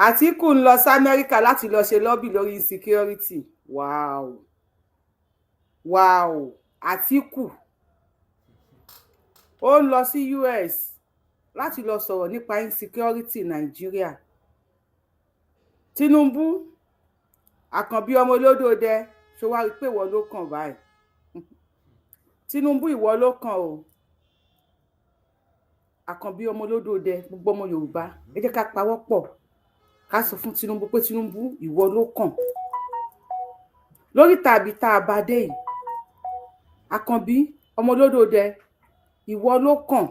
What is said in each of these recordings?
Àtìkù ń lọ sí Amẹ́ríkà láti lọ ṣe lobby lórí insecurity. Wow, Àtìkù ó ń lọ sí US láti lọ sọ̀rọ̀ nípa insecurity Nàìjíríà. Tinubu, Àkànbí ọmọ olódòdẹ, ṣó wá rí i pé ìwọ ló kàn báyìí? Tinubu, ìwọ ló kàn o. Àkànbí ọmọ olódòdẹ, gbogbo ọmọ Yorùbá, ẹ jẹ́ ká pawọ́ pọ̀ ká sọ fún Tinubu pé, "Tinubu, ìwọ ló kàn lórí tàbí tá a bá dé yìí." Àkànbí ọmọ olódòdẹ, ìwọ ló kàn.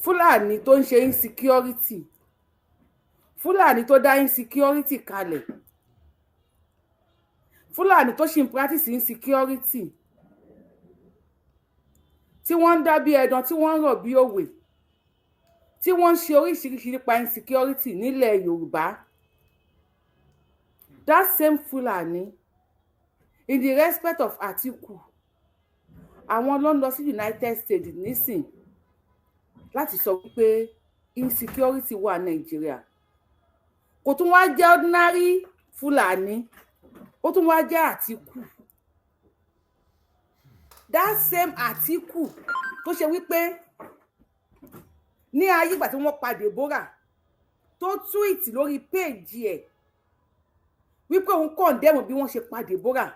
Fúlàní tó ń ṣe insecurity, Fúlàní tó dá insecurity kalẹ̀, Fúlàní tó ṣì ń practice insecurity, tí wọ́n ń dá bí ẹdan, tí wọ́n ń rọ̀ bí òwe, tí wọ́n ń ṣe oríṣiríṣi nípa insecurity nílẹ̀ Yorùbá, that same Fúlàní, in the respect of Atiku, àwọn ló ń lọ sí United States nísìn láti sọ wípé insecurity wà Nàìjíríà. Kò tún wá jẹ́ ordinary Fúlàní, ó tún wá jẹ́ Àtìkù, that same Àtìkù tó ṣe wípé ní ayé ìgbà tí wọ́n pa Deborah, tó tweet lórí péèjì ẹ̀ wípé òun condemn bí wọ́n ṣe pa Deborah,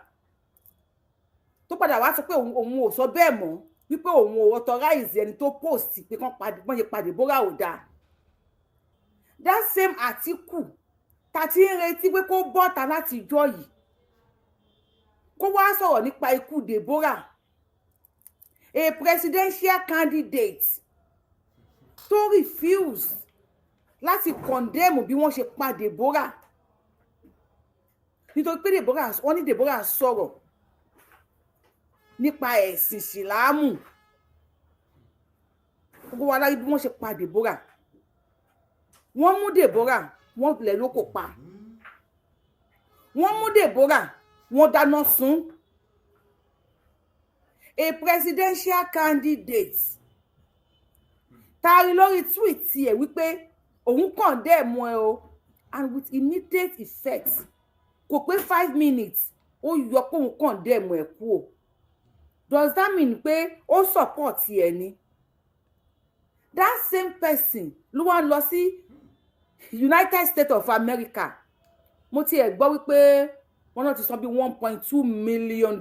tó padà wá sọ pé òun ò sọ bẹ́ẹ̀ mọ́, wípé òun ò authorize ẹni tó post pé kán pa wọ́n ṣe pa Deborah ò dáa. That same Àtìkù ta ti ń retí pé kó bọ́ta láti ijọ́ yìí, kó wá sọ̀rọ̀ nípa ikú Deborah, a presidential candidate tó refuse láti condemn bí wọ́n ṣe pa Deborah, nítorí pé Deborah, wọ́n ní Deborah sọ̀rọ̀ nípa ẹ̀sìn Ìsìláàmù. Gbogbo wa láyé bí wọ́n ṣe pa Deborah. Wọ́n mú Deborah, wọ́n lẹ̀ lóko pa. Wọ́n mú Deborah, wọ́n dáná sun. A presidential candidate taari lórí tweet ẹ̀ wípé òun condemn ẹ o, and with immediate effect, kò pé 5 minutes, ó yọ pé òun condemn ẹ kú o. Does that mean pé ó support ẹ ni? That same person ló wá lọ sí United States of America. Mo tiẹ̀ gbọ́ wípé wọ́n náà ti san bí $1.2 million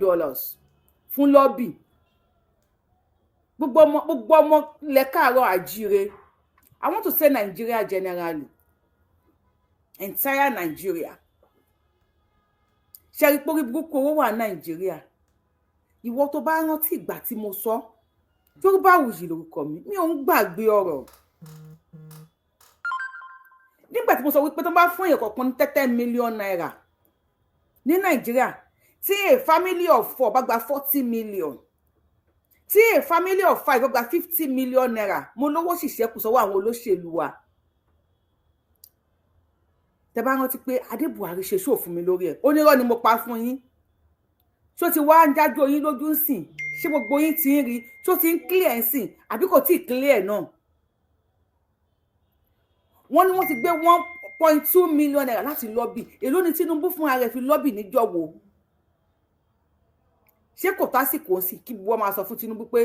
fún lobby. Gbogbo ọmọ ilẹ̀ káàárọ̀ àjíire, I want to say Nigeria generally, entire Nigeria, ṣe rí pórí burúkú owó wà Nàìjíríà. Ìwọ tó bá rántí ìgbà tí mo sọ, Yorùbáwùyí lórúkọ mi, mi ò ń gbàgbé ọ̀rọ̀. Nígbà tí mo sọ wípé tó bá fún èèyàn kọ̀ọ̀kan ní ₦10 million ní Nàìjíríà, tí a family of four bá gba 40 million, tí a family of five bá gba ₦50 million, mo lówó sì ṣẹ́kù sọ́wọ́ àwọn olóṣèlú wa. Tẹ bá rántí pé Adé Buhari ṣe ṣó fún mi lórí ẹ̀, ó nírọ́ ni mo pa fún yín. Ṣó ti wá ń jájú yín lójú ń sìn? Ṣé gbogbo yín ti ń rí? Ṣó ti ń clear ń sìn, àbí kò tí ì clear náà? Wọ́n ní wọ́n ti gbé ₦1.2 million láti lobby. Èló ni Tinubu fúnra rẹ̀ fi lobby níjọ́ wo? Ṣé kò tásìkò sí kí wọ́n máa sọ fún Tinubu pé,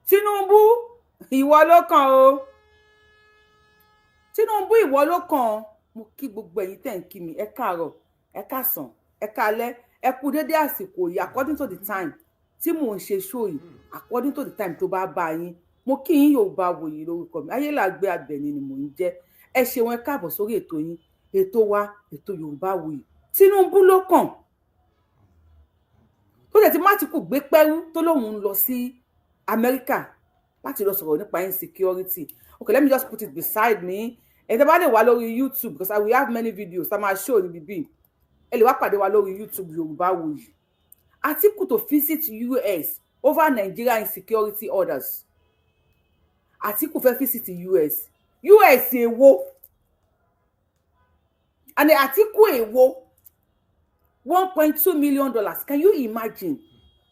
"Tinubu, ìwọ ló kàn o. Tinubu, ìwọ ló kàn"? Mo kí gbogbo ẹ̀yin tẹ́ ń kí mi, ẹ káàárọ̀, ẹ káàsán, ẹ káalẹ́, ẹ kú dédé àsìkò yìí, according to the time tí mò ń ṣe show yìí, according to the time tó bá bá yín. Mo kí yín. Yorùbá Wòyí lórúkọ mi, Ayélàgbé Àbẹ̀ní ni mò ń jẹ́. Ẹ ṣeun, ẹ káàbọ̀ sórí ètò yín, ètò wa, ètò Yorùbá Wuyì. Tinubu ló kàn tó jẹ́ tí mátìkù gbé pẹ́rú tó lóun ń lọ sí Amẹ́ríkà láti lọ sọ̀rọ̀ nípa insecurity. Okay, let me just put it beside me. Ẹ tẹ́ bá lè wá lórí YouTube, because I will have many videos tá máa show níbí bí ẹ lè wá pàdé wa lórí YouTube, Yorùbá Wuyì. Atiku to visit US over Nigeria insecurity orders. Atiku fẹ́ visit US. US èwo? And Atiku èwo? $1.2 million. Can you imagine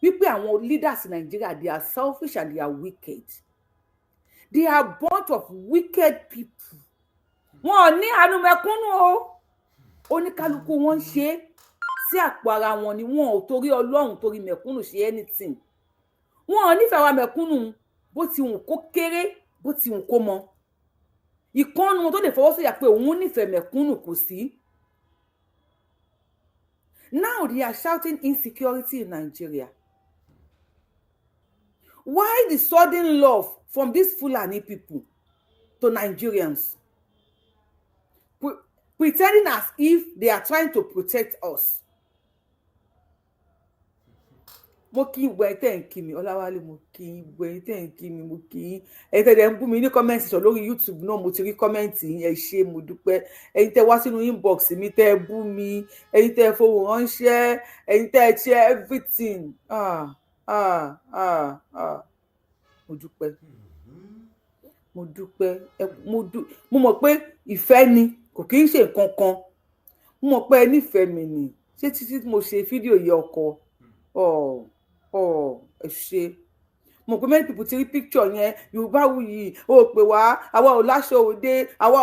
wípé àwọn leaders in Nigeria, they are selfish and they are wicked? They are bunch of wicked people. Wọn ò ní àánú mẹ̀kúnnù o. Oníkálukú wọn ń ṣe é sí àpò ara wọn ni. Wọn ò torí Ọlọ́run, torí mẹ̀kúnnù ṣe anything. Wọn ò nífẹ̀ẹ́ wa mẹ̀kúnnù, bó ti wù kó kéré, bó ti wù kó mọ. Ìkànnì wọn tó lè fọwọ́ sọ̀yà pé òun nífẹ̀ẹ́ mẹ̀kúnnù, kò sí. Now they are shouting insecurity in Nigeria. Why the sudden love from these Fulani people to Nigerians, pretending as if they are trying to protect us? Mo kí gbogbo ẹ̀yin tẹ́ ń kí mi. Ọláwálé, mo kí gbogbo ẹ̀yin tẹ́ ń kí mi, mo kí yín. Ẹ̀yin tẹ́ ń bú mi ní comment section lórí YouTube náà, mo ti rí comment yín, ẹ ṣé, mo dúpẹ́. Ẹ̀yin tẹ́ wá sínú inbox mi, tẹ́ bú mi, ẹ̀yin tẹ́ fohùn ránṣẹ́, ẹ̀yin tẹ́ ṣe everything, ah ah ah ah, mo dúpẹ́, mo dúpẹ́. Mo mọ̀ pé ìfẹ́ ni, kò kí ń ṣe nǹkan kan. Mo mọ̀ pé ẹ nífẹ̀ẹ́ mi ni. Ṣé títí mo ṣe fídíò yìí, ọkọ ọ ọ, ẹ ṣe. Mo pé many people ti rí picture yẹn. Yorùbáwùyí ó pè wá, àwa ò láṣọ òde, àwa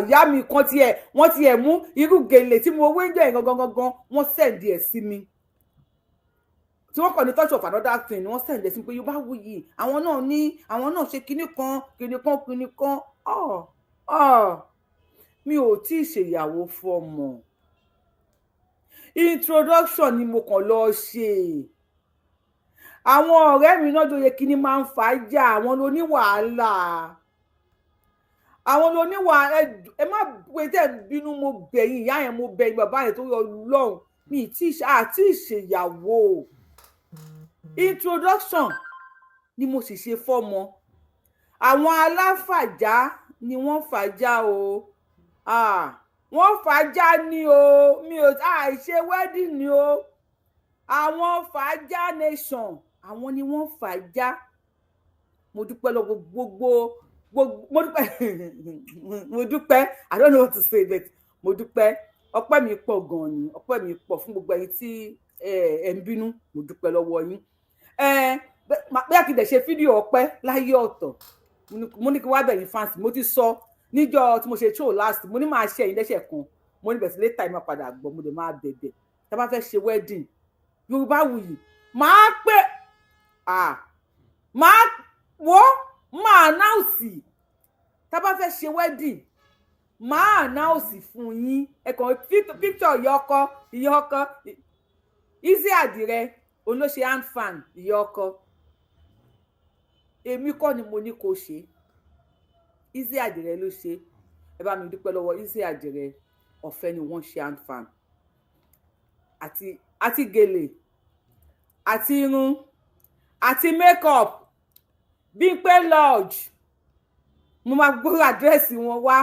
ìyá mi kan tiẹ̀, wọ́n tiẹ̀ mú irú gèlè tí mo wé ń jẹ́ gangan gangan, wọ́n send ẹ̀ sí mi, tí wọ́n kàn ní touch of another thing. Wọ́n send ẹ̀ sí mi pé Yorùbáwùyí, àwọn náà ní, àwọn náà ṣe kinní kan, kinní kan, kinní kan. Ọ̀ ọ̀, mi ò tí ì ṣèyàwó fọmọ. Introduction ni mo kàn lọ ṣe. Àwọn ọ̀rẹ́ mi náà jòyè kínní máa ń fà á jà. Àwọn lóní wàhálà, àwọn lóní wàhálà. Ẹ má pé tẹ́ ń bínú. Mo bẹ̀yìn ìyá yẹn, mo bẹ̀yìn bàbá yẹn tó yọ lọ́hùn mi tí àti ìṣèyàwó. Introduction ni mo sì ṣe fọ́mọ. Àwọn aláfàjá ni wọ́n fàájà o. Wọ́n fàájà ni o. Mi ò àìṣe wedding ni o. Àwọn fàájà nation, àwọn ni wọ́n fàájà. Mo dúpẹ́ lọ gbogbo gbogbo, mo dúpẹ́, mo dúpẹ́. I don't know what to say, but mo dúpẹ́. Ọpẹ́ mi pọ̀ gan ni, ọpẹ́ mi pọ̀ fún gbogbo ẹ̀yin tí ẹ ń bínú. Mo dúpẹ́ lọ́wọ́ yín. Bóyá kí n dẹ̀ ṣe fídíò ọpẹ́ láyé ọ̀tọ̀. Mo ní kí wá bẹ̀yìn fans. Mo ti sọ níjọ́ tí mo ṣe show last, mo ní máa ṣe ẹ̀yin lẹ́sẹ̀ kan. Mo ní bẹ̀sí later, ìmọ̀ padà gbọ́. Mo dẹ̀ máa bẹ̀bẹ̀, tá a bá fẹ́ ṣe wedding, Yorùbáwùyí máa pé, máa wọ́, máa announce. Tá a bá fẹ́ ṣe wedding, máa announce fún yín. Ẹ kàn picture ìyá ọkọ, ìyá ọkọ, Easy Àdìrẹ, òun ló ṣe hand fan ìyá ọkọ. Èmi kọ́ ni mo ní kó ṣe, Easy Àdìrẹ ló ṣe. Ẹ bá mi dúpẹ́ lọ́wọ́ Easy Àdìrẹ. Ọ̀fẹ́ ni wọ́n ṣe hand fan àti gèlè àti irun àti makeup. Bímpé Lodge, mo máa gbọ́ àdírẹ́sì wọn wá.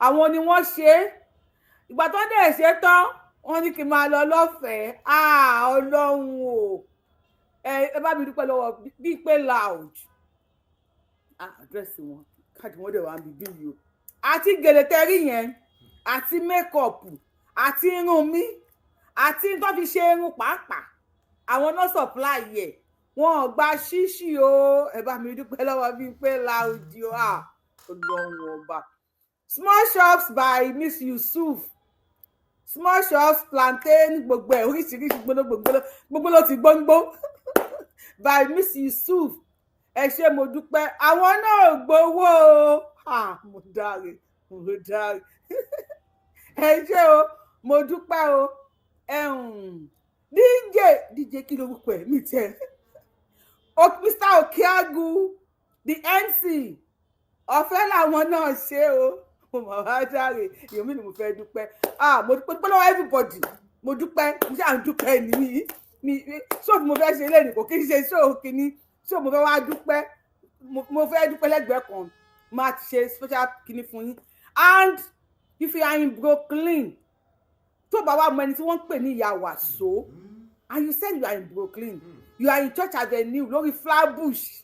Àwọn ni wọ́n ṣe é. Ìgbà tó dẹ̀ ṣe tán, wọ́n ní kí n máa lọ lọ́fẹ̀ẹ́. Ọlọ́run o! Ẹ bá mi dúpẹ́ lọ́wọ́ Bímpé Lounge. Àdírẹ́sì wọn, káàdì wọn dẹ̀ wá níbí yìí o. Àti gèlè tẹ́rí yẹn, àti makeup, àti irun mi, àti tó fi ṣe irun pàápàá, àwọn náà supply yẹ. Wọn ò gba ṣíṣì o. Ẹ bá mi dúpẹ́ lọ́wọ́ Bímpé Lounge o. Ọlọ́run ọba! Small shops by Miss Yusuf, small shops, plantain, gbogbo ẹ̀ oríṣiríṣi, gbogbo gbogbo ló ti gbóngbó by Miss Yusuf. Ẹ ṣé, mo dúpẹ́. Àwọn náà gbowó o. Mo dáre, mo dáre. Ẹ ṣé o, mo dúpẹ́ o. DJ, DJ, kí lorúkọ ẹ mi tiẹ̀? Mr Okeagu, the MC, ọ̀fẹ́ làwọn náà ṣe o. Mo mọ̀ wá dáre. Èèyàn mi ni mo fẹ́ dúpẹ́. Ah, mo dúpẹ́ lọ́wọ́ everybody. Mo dúpẹ́, mo ṣáà ń dúpẹ́ ní mi. Ṣóò tí mo fẹ́ ṣe lẹ́nu kò kí n ṣe ṣóò kínní, ṣóò mo fẹ́ wá dúpẹ́. Mo fẹ́ dúpẹ́ lẹ́gbẹ̀ẹ́ kan, máa ṣe special kínní fún yín. And if you are in Brooklyn, tó bá wà mọ ẹni tí wọ́n ń pè ní Ìyá Wàsó, and you said you are in Brooklyn, you are in Church Avenue lórí Flatbush,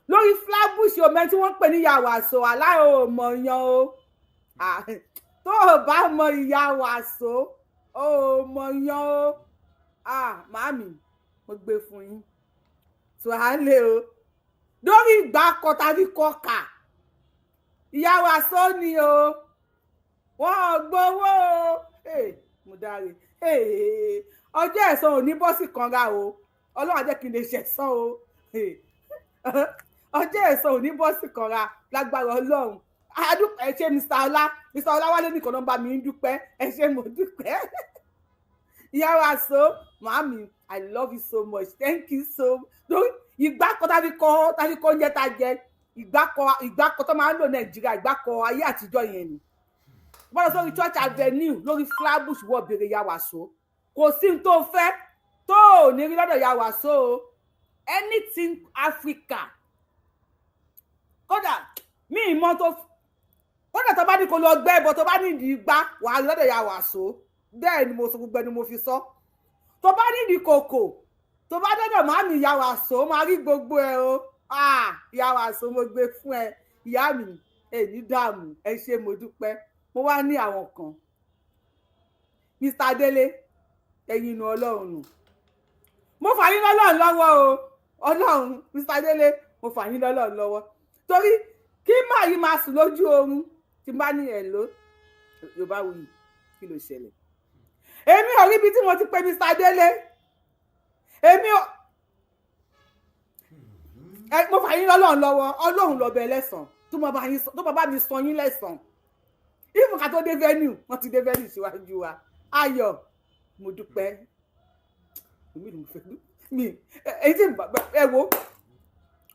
lórí Flatbush, o mọ ẹni tí wọ́n ń pè ní Ìyá Wàsó, aláì ò mọ̀ yan o. Tó o bá mọ Ìyá Wàsó, o mọ̀ yan o. Màámi, mo gbé fún yín tó a lè o lórí ìgbà kọ tàbí kọkà. Ìyá Wàsó ni o. Wọ́n gbowó o. Mo dáre. Ọjọ́ ẹ̀san ò ní bọ́sì kanra o. Ọlọ́run á jẹ́ kí n lè ṣẹ̀san o. Ọjọ́ ẹ̀san ò ní bọ́sì kanra lágbára Ọlọ́run. Adúpẹ́. Ẹ ṣé, Mr. Ọlá. Mr. Ọláwálé nìkan ló ń bá mi ń dúpẹ́. Ẹ ṣé, mo dúpẹ́. Ìyá wa so, màámi, I love you so much, thank you so. Lórí ìgbà kan tàbí kọ oúnjẹ tá a jẹ, ìgbà kan tó máa ń lò Nàìjíríà, ìgbà kan ayé àtijọ́ yẹn ni wọ́n lọ sórí Church Avenue, lórí Flatbush, wọ́n béèrè ìyá wa so. Kò sí ní tó fẹ́ tó ò ní rí lọ́dọ̀ ìyá wa so o. Anything Africa, kódà mí ìmọ̀ tó, kódà tó bá ní kó lọ gbẹ́ ẹbọ, tó bá ní ìdí igbá, wàá rí lọ́dọ̀ ìyá wa so. Bẹ́ẹ̀ ni mo sọ, gbogbo ẹni mo fi sọ. Tó bá nídìí kòkò, tó bá dọ́dọ̀ màmí ìyá wa so, máa rí gbogbo ẹ o. Ah, ìyá wa so, mo gbé fún ẹ. Ìyá mi, ẹ ní dààmú. Ẹ ṣé, mo dúpẹ́. Mo wá ní àwọn kan, Mr. Adele, ẹ̀yin inú Ọlọ́run nù. Mo fà yín lọ́lọ́run lọ́wọ́ o. Ọlọ́run, Mr. Adele, mo fà yín lọ́lọ́run lọ́wọ́, torí kí máa yí máa sùn lójú oorun tí n bá ní ẹ̀ ló Yorùbá wuyì, kí ló ṣẹlẹ̀? Èmi ò rí ibi tí mo ti pe Mr. Adele. Èmi ò ẹ. Mo fà yín lọ́lọ́run lọ́wọ́. Ọlọ́run lọ́bẹ̀ ẹlẹ́sàn tó máa bá mi san yín lẹ́sàn. Even ká tó dé venue, wọ́n ti dé venue síwájú wa. Ayọ̀, mo dúpẹ́. Èmi ló fẹ́ mi èyí tí ẹ wo,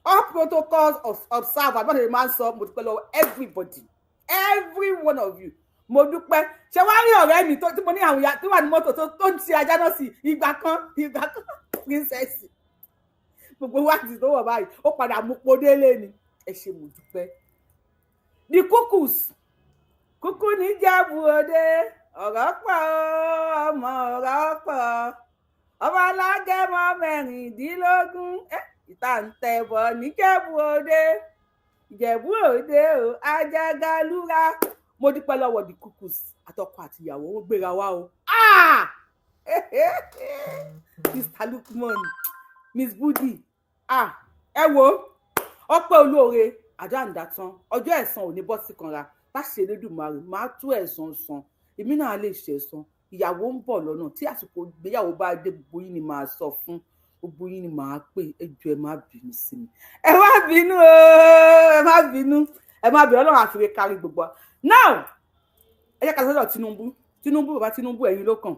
all protocols observe. Àbí wọ́n ṣe máa ń sọ. Mo dúpẹ́ lọ́wọ́ everybody, every one of you. Mo dúpẹ́. Ṣé wàá rí ọ̀rẹ́ mi tó tí mo ní, àwọn ìyá tó wà ní mọ́tò tó ń ṣe ajá náà sí ìgbà kan, ìgbà kan, princess, gbogbo wáàtí tó wọ̀ báyìí, ó padà mú podélé ni. Ẹ ṣé, mo dúpẹ́. The cuckoos, kúkú ní Jẹ̀bú Òde, ọ̀rọ̀ pọ̀, ọmọ ọ̀rọ̀ pọ̀, ọmọ alágẹmọ 16, ìta ń tẹ̀bọ̀ níjẹ̀bú Òde, Ìjẹ̀bú Òde o, ajagalúra. Mo dúpẹ́ lọ́wọ́ the cuckoos, àtọkọ àtìyàwó, wọn gbéra wá o. Ah! Mr. Lukman, Miss Budi, ah, ẹ wo, ọpẹ́ olóore àdáǹdá tán. Ọjọ́ ẹ̀san ò ní bọ́ sí kanra láṣẹ Elédùmarè. Máa tú ẹ̀san san, èmi náà lè ṣẹ̀san. Ìyàwó ń bọ̀ lọ́nà. Tí àsìkò ìgbéyàwó bá dé, gbogbo yín ni màá sọ fún, gbogbo yín ni màá pè. Ẹ jọ̀ọ́, ẹ má bínú sí mi, ẹ má bínú o, ẹ má bínú, ẹ má bínú. Ọlọ́run àfìrè kárí gbogbo wa. Now, ẹ jẹ́ ká sọ́dọ̀ Tinubu. Tinubu, bàbá Tinubu, ẹ̀yin ló kàn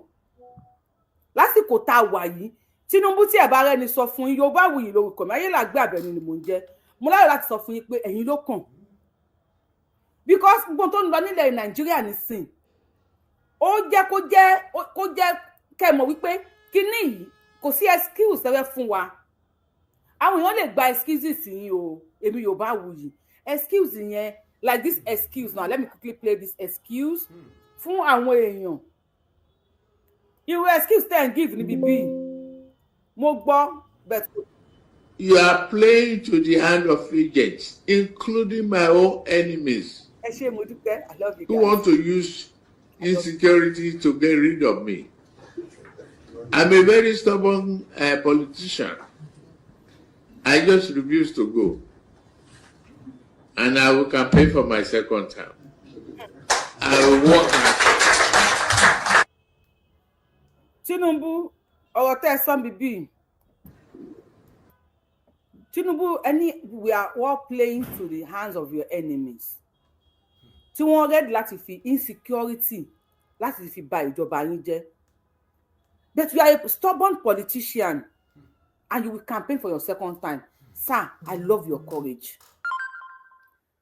lásìkò tá a wà yìí. Tinubu, tí ẹ bá rẹ́ni sọ fún yín, Yorùbá Wuyì lórúkọ mi, Ayélàgbé Àbẹ̀ní ni mò ń jẹ́. Mo láyọ̀ láti sọ fún yín pé ẹ̀yin ló kàn, because gbogbo tó ń lọ nílẹ̀ Nàìjíríà nísìn, ó jẹ́ kó jẹ́ kẹ́ ẹ mọ̀ wípé kíní yìí, kò sí excuse tẹ́wẹ́ fún wa. Àwọn èèyàn lè gba excuses yín o. Èmi Yorùbá Wuyì, excuse yẹn, like this excuse now, let me quickly play this excuse fún àwọn èèyàn. Irú excuse ten give níbi bíi mo gbọ́ but. You are playing to the hand of agents, including my own enemies, Ẹ ṣé, mo dúpẹ́. I love you who guys. want to use insecurity to get rid of me. I'm a very stubborn politician. I just refuse to go. And I will campaign for my second term. I will work hard. Tinubu, ọ̀rọ̀ tẹ́ ẹ sọ bíbí, Tinubu, ẹni we are all playing to the hands of your enemies, tí wọ́n ready láti fi insecurity láti fi ba ìjọba yín jẹ́. But you are a stubborn politician and you will campaign for your second time. Sir, I love your courage.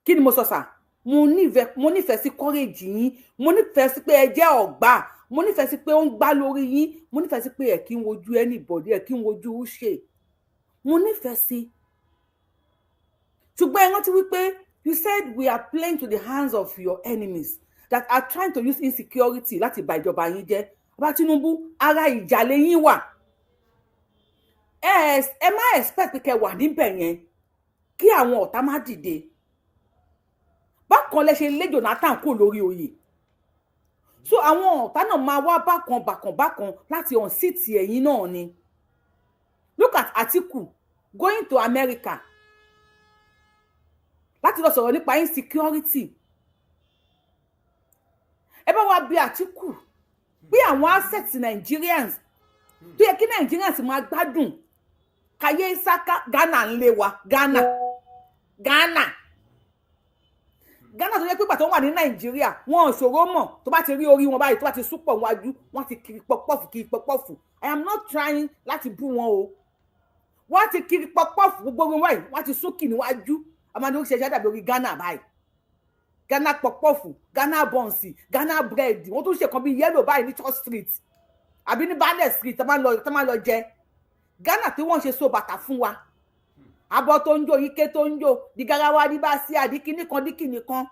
Kí ni mo sọ, sir? Mo nífẹ̀ẹ́ sí courage yín. Mo nífẹ̀ẹ́ sí pé ẹ jẹ́ ọ̀gbà. Mo nífẹ̀ẹ́ sí pé ó ń gbá lórí yín. Mo nífẹ̀ẹ́ sí pé ẹ kí ń wojú anybody, ẹ kí ń wojú ṣe. Mo nífẹ̀ẹ́ sí. Ṣùgbọ́n ẹ rántí wípé you said we are playing to the hands of your enemies that are trying to use insecurity láti bà ìjọba yín jẹ́. Bàbá Tinubu, ara ìjà lẹ́yìn wà. Ẹ má expect pé kẹ́ wà níbẹ̀ yẹn kí àwọn ọ̀tá má dìde. Bákan lẹ ṣe lé Jonathan kúrò lórí oyè, so àwọn ọ̀tá náà máa wá bákan bákan bákan láti unseat ẹ̀yin náà ni. Look at Atiku going to America láti lọ sọ̀rọ̀ nípa insecurity. Wá bí Àtìkù pé àwọn assets Nigerians tó yẹ kí Nigerians máa gbádùn kàyé Isaka, Ghana ń lé wa. Ghana, Ghana, Ghana tó yẹ pé pàtó wà ní Nàìjíríà, wọn ò ṣòro mọ̀. Tó bá ti rí orí wọn báyìí, tó bá ti súpọ̀ wájú, wọn ti kiri puff-puff, kiri puff-puff. I am not trying láti bú wọn o. Wọ́n ti kiri puff-puff, gbogbo wọn báyìí, wọ́n ti súnkì níwájú. Amadu ṣe ṣe dàbí orí Ghana báyìí, Ghana puff-puff, Ghana buns, Ghana bread. Wọ́n tún ṣe kan bíi yellow báyìí ní Church Street àbí ní Balẹ̀ Street tó máa lọ jẹ. Ghana tí wọ́n ṣe so bàtà fún wa, abọ́ tó ń jó, ike tó ń jó, di garawa, ní bá sí àdíkíní kan díkìní kan.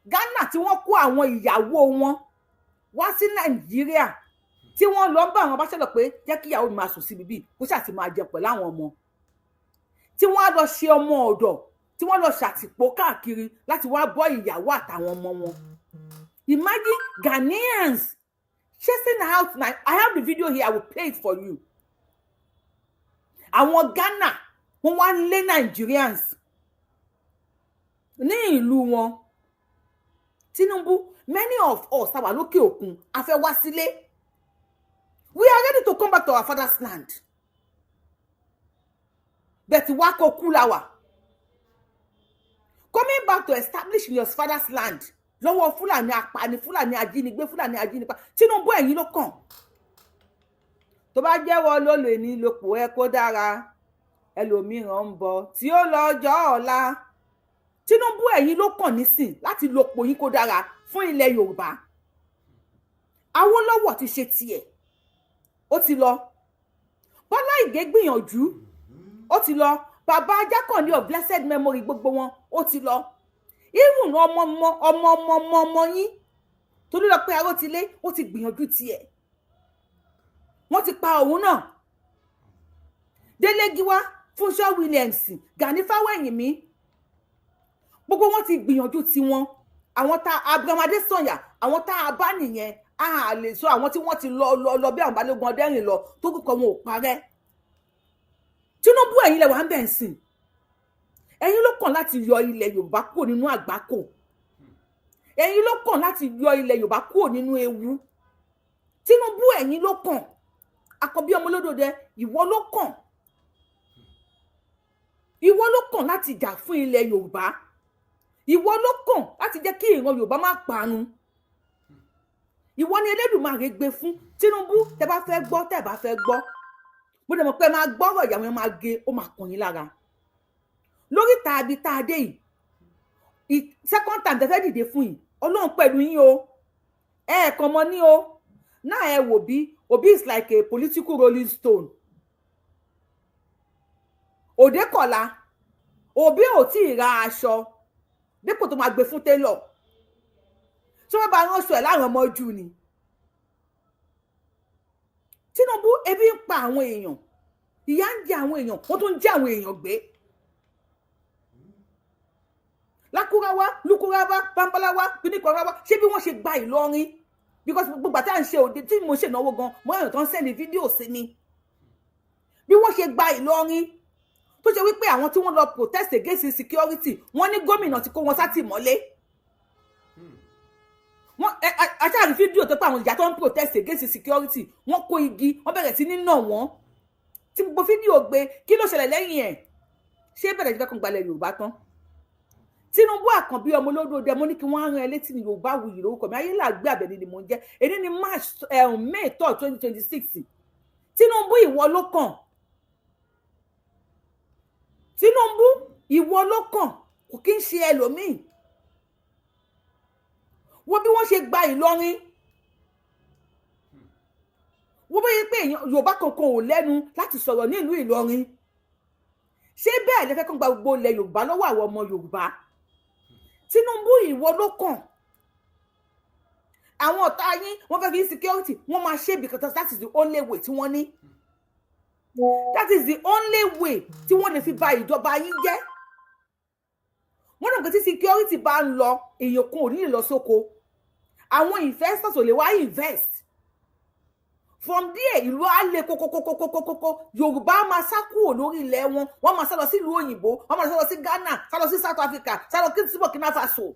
Ghana tí wọ́n kó àwọn ìyàwó wọn wá sí Nàìjíríà, tí wọ́n lọ ń bá àwọn bachelor pé jẹ́ kí ìyàwó mi máa sùn síbi bíi kó ṣáà ti máa jẹ pẹ̀lú àwọn ọmọ, tí wọ́n á lọ ṣe ọmọ ọ̀dọ̀, tí wọ́n lọ ṣàtìpó káàkiri láti wá bọ́ ìyàwó àtàwọn ọmọ wọn. Imagine Ghanaians chasing out. I have the video here, I will play it for you. Àwọn Ghana, wọ́n wá ń lé Nigerians ní ìlú wọn. Tinubu, many of us àwa lókè òkun, a fẹ́ wá sílé. We are ready to come back to our father's land, but wá kó kú la wà. Coming back to establish your father's land lọ́wọ́ Fúlàní apani, Fúlàní ajínigbé, Fúlàní ajínigbá. Tinubu, ẹ̀yin ló kàn. Tó bá jẹ́wọ́ ló lè ní lopò ẹ kó dára, ẹlòmíràn ń bọ̀ tí ó lọ́jọ́ ọ̀la. Tinubu, ẹ̀yin ló kàn nísìn láti lopò yín kó dára fún ilẹ̀ Yorùbá. Awólọ́wọ̀ ti ṣe tiẹ̀, ó ti lọ. Bọ́lá Ìgè gbìyànjú, ó ti lọ. Bàbá Jákàndé of blessed memory, gbogbo wọn, ó ti lọ. Even ọmọ ọmọ ọmọ ọmọ ọmọ ọmọ yín torí lọ pé Arótilé, ó ti gbìyànjú tiẹ̀, wọ́n ti pa òun náà. Délé Gíwá, Fúnṣọ́ Williams, Gani Fáwẹ́hìnmí, gbogbo wọn ti gbìyànjú tiwọn. Àwọn tá Abraham Adésànyà, àwọn tá a bá nìyẹn. A lè sọ àwọn tí wọ́n ti lọ lọ lọ bí àwọn Balógun Ọdẹrìn lọ tó kúkọ wọn ò parẹ́. Tinubu, ẹ̀yin lẹ wà ń bẹ̀ ń sìn. Ẹ̀yin ló kàn láti yọ ilẹ̀ Yorùbá kúrò nínú àgbákò. Ẹ̀yin ló kàn láti yọ ilẹ̀ Yorùbá kúrò nínú ewu. Tinubu, ẹ̀yin ló kàn. Àkọ́bí ọmọ olódòdẹ, ìwọ ló kàn, ìwọ ló kàn láti jà fún ilẹ̀ Yorùbá. Ìwọ ló kàn láti jẹ́ kí ìran Yorùbá má parun. Ìwọ ni Elédùmarè gbé fún. Tinubu, tẹ́ bá fẹ́ gbọ́, tẹ́ bá fẹ́ gbọ́, mo dẹ̀ mọ̀ pé máa gbọ́rọ̀ ìyàwó yẹn, máa gé, ó máa kàn yín lára lórí tàbí tá a dé yìí. Second time tẹ́ fẹ́ dìde fún yìí, Ọlọ́run pẹ̀lú yín o. Ẹ kàn mọ́ ní o náà. Ẹ wò bí Obi is like a political rolling stone. Òde kọ̀la Obi ò tí ì ra aṣọ dípò tó máa gbé fún tailor. Tí wọ́n bá ránṣọ ẹ̀ láwọn ọmọ jù ni. Tinubu, ebi ń pa àwọn èèyàn, ìyà ń jẹ àwọn èèyàn, wọ́n tún ń jẹ àwọn èèyàn gbé. Lákúráwá, Lukurawa, Bambalawa, Bíníkọ̀ráwá, ṣé bí wọ́n ṣe gba Ìlọrin? Because gbogbo àti à ń ṣe òde tí mo ṣe ìnáwó gan, mo ràn tó ń send fídíò sí mi bí wọ́n ṣe gba Ìlọrin, tó ṣe wípé àwọn tí wọ́n lọ protest against insecurity, wọ́n ní gómìnà ti kó wọn sátìmọ́lé. Wọ́n aṣáàrí fídíò tó pé àwọn ìyá tó ń protest against security, wọ́n kó igi, wọ́n bẹ̀rẹ̀ sí ní nà wọ́n, tí gbogbo fídíò gbé. Kí ló ṣẹlẹ̀ lẹ́yìn ẹ̀? Ṣé bẹ̀rẹ̀ jẹ́ kan gbalẹ̀ Yorùbá tán? Tinubu, Àkànbí ọmọ olódò, mo ní kí wọ́n rán ẹ létí ní. Yorùbá Wuyì lórúkọ mi, Ayélujára Àbẹ̀ní ni mò ń jẹ́. Èyí ni March, May 3, 2026. Tinubu, ìwọ ló kàn. Tinubu, ìwọ ló kàn, kò kí ń ṣe ẹlòmíì. Wo bí wọ́n ṣe gba Ìlọrin, wo bóyá pé Yorùbá kankan ò lẹ́nu láti sọ̀rọ̀ nílùú Ìlọrin. Ṣé bẹ́ẹ̀ lẹ fẹ́ kàn gba gbogbo ilẹ̀ Yorùbá lọ́wọ́ àwọn ọmọ Yorùbá? Tinubu, ìwọ ló kàn. Àwọn ọ̀tá yín, wọ́n fẹ́ fi insecurity, wọ́n máa ṣe, because that is the only way tí wọ́n ní, that is the only way tí wọ́n lè fi ba ìjọba yín jẹ́. Wọ́n náà, pé tí security bá ń lọ, èèyàn kan ò ní lè lọ sóko, àwọn investors ò lè wá invest. From there, ìlú á le kókókókókókókó. Yorùbá máa sá kúrò lórí ilẹ̀ wọn, wọ́n máa sá lọ sílùú òyìnbó, wọ́n máa sá lọ sí Ghana, sá lọ sí South Africa, sá lọ sí Burkina Faso.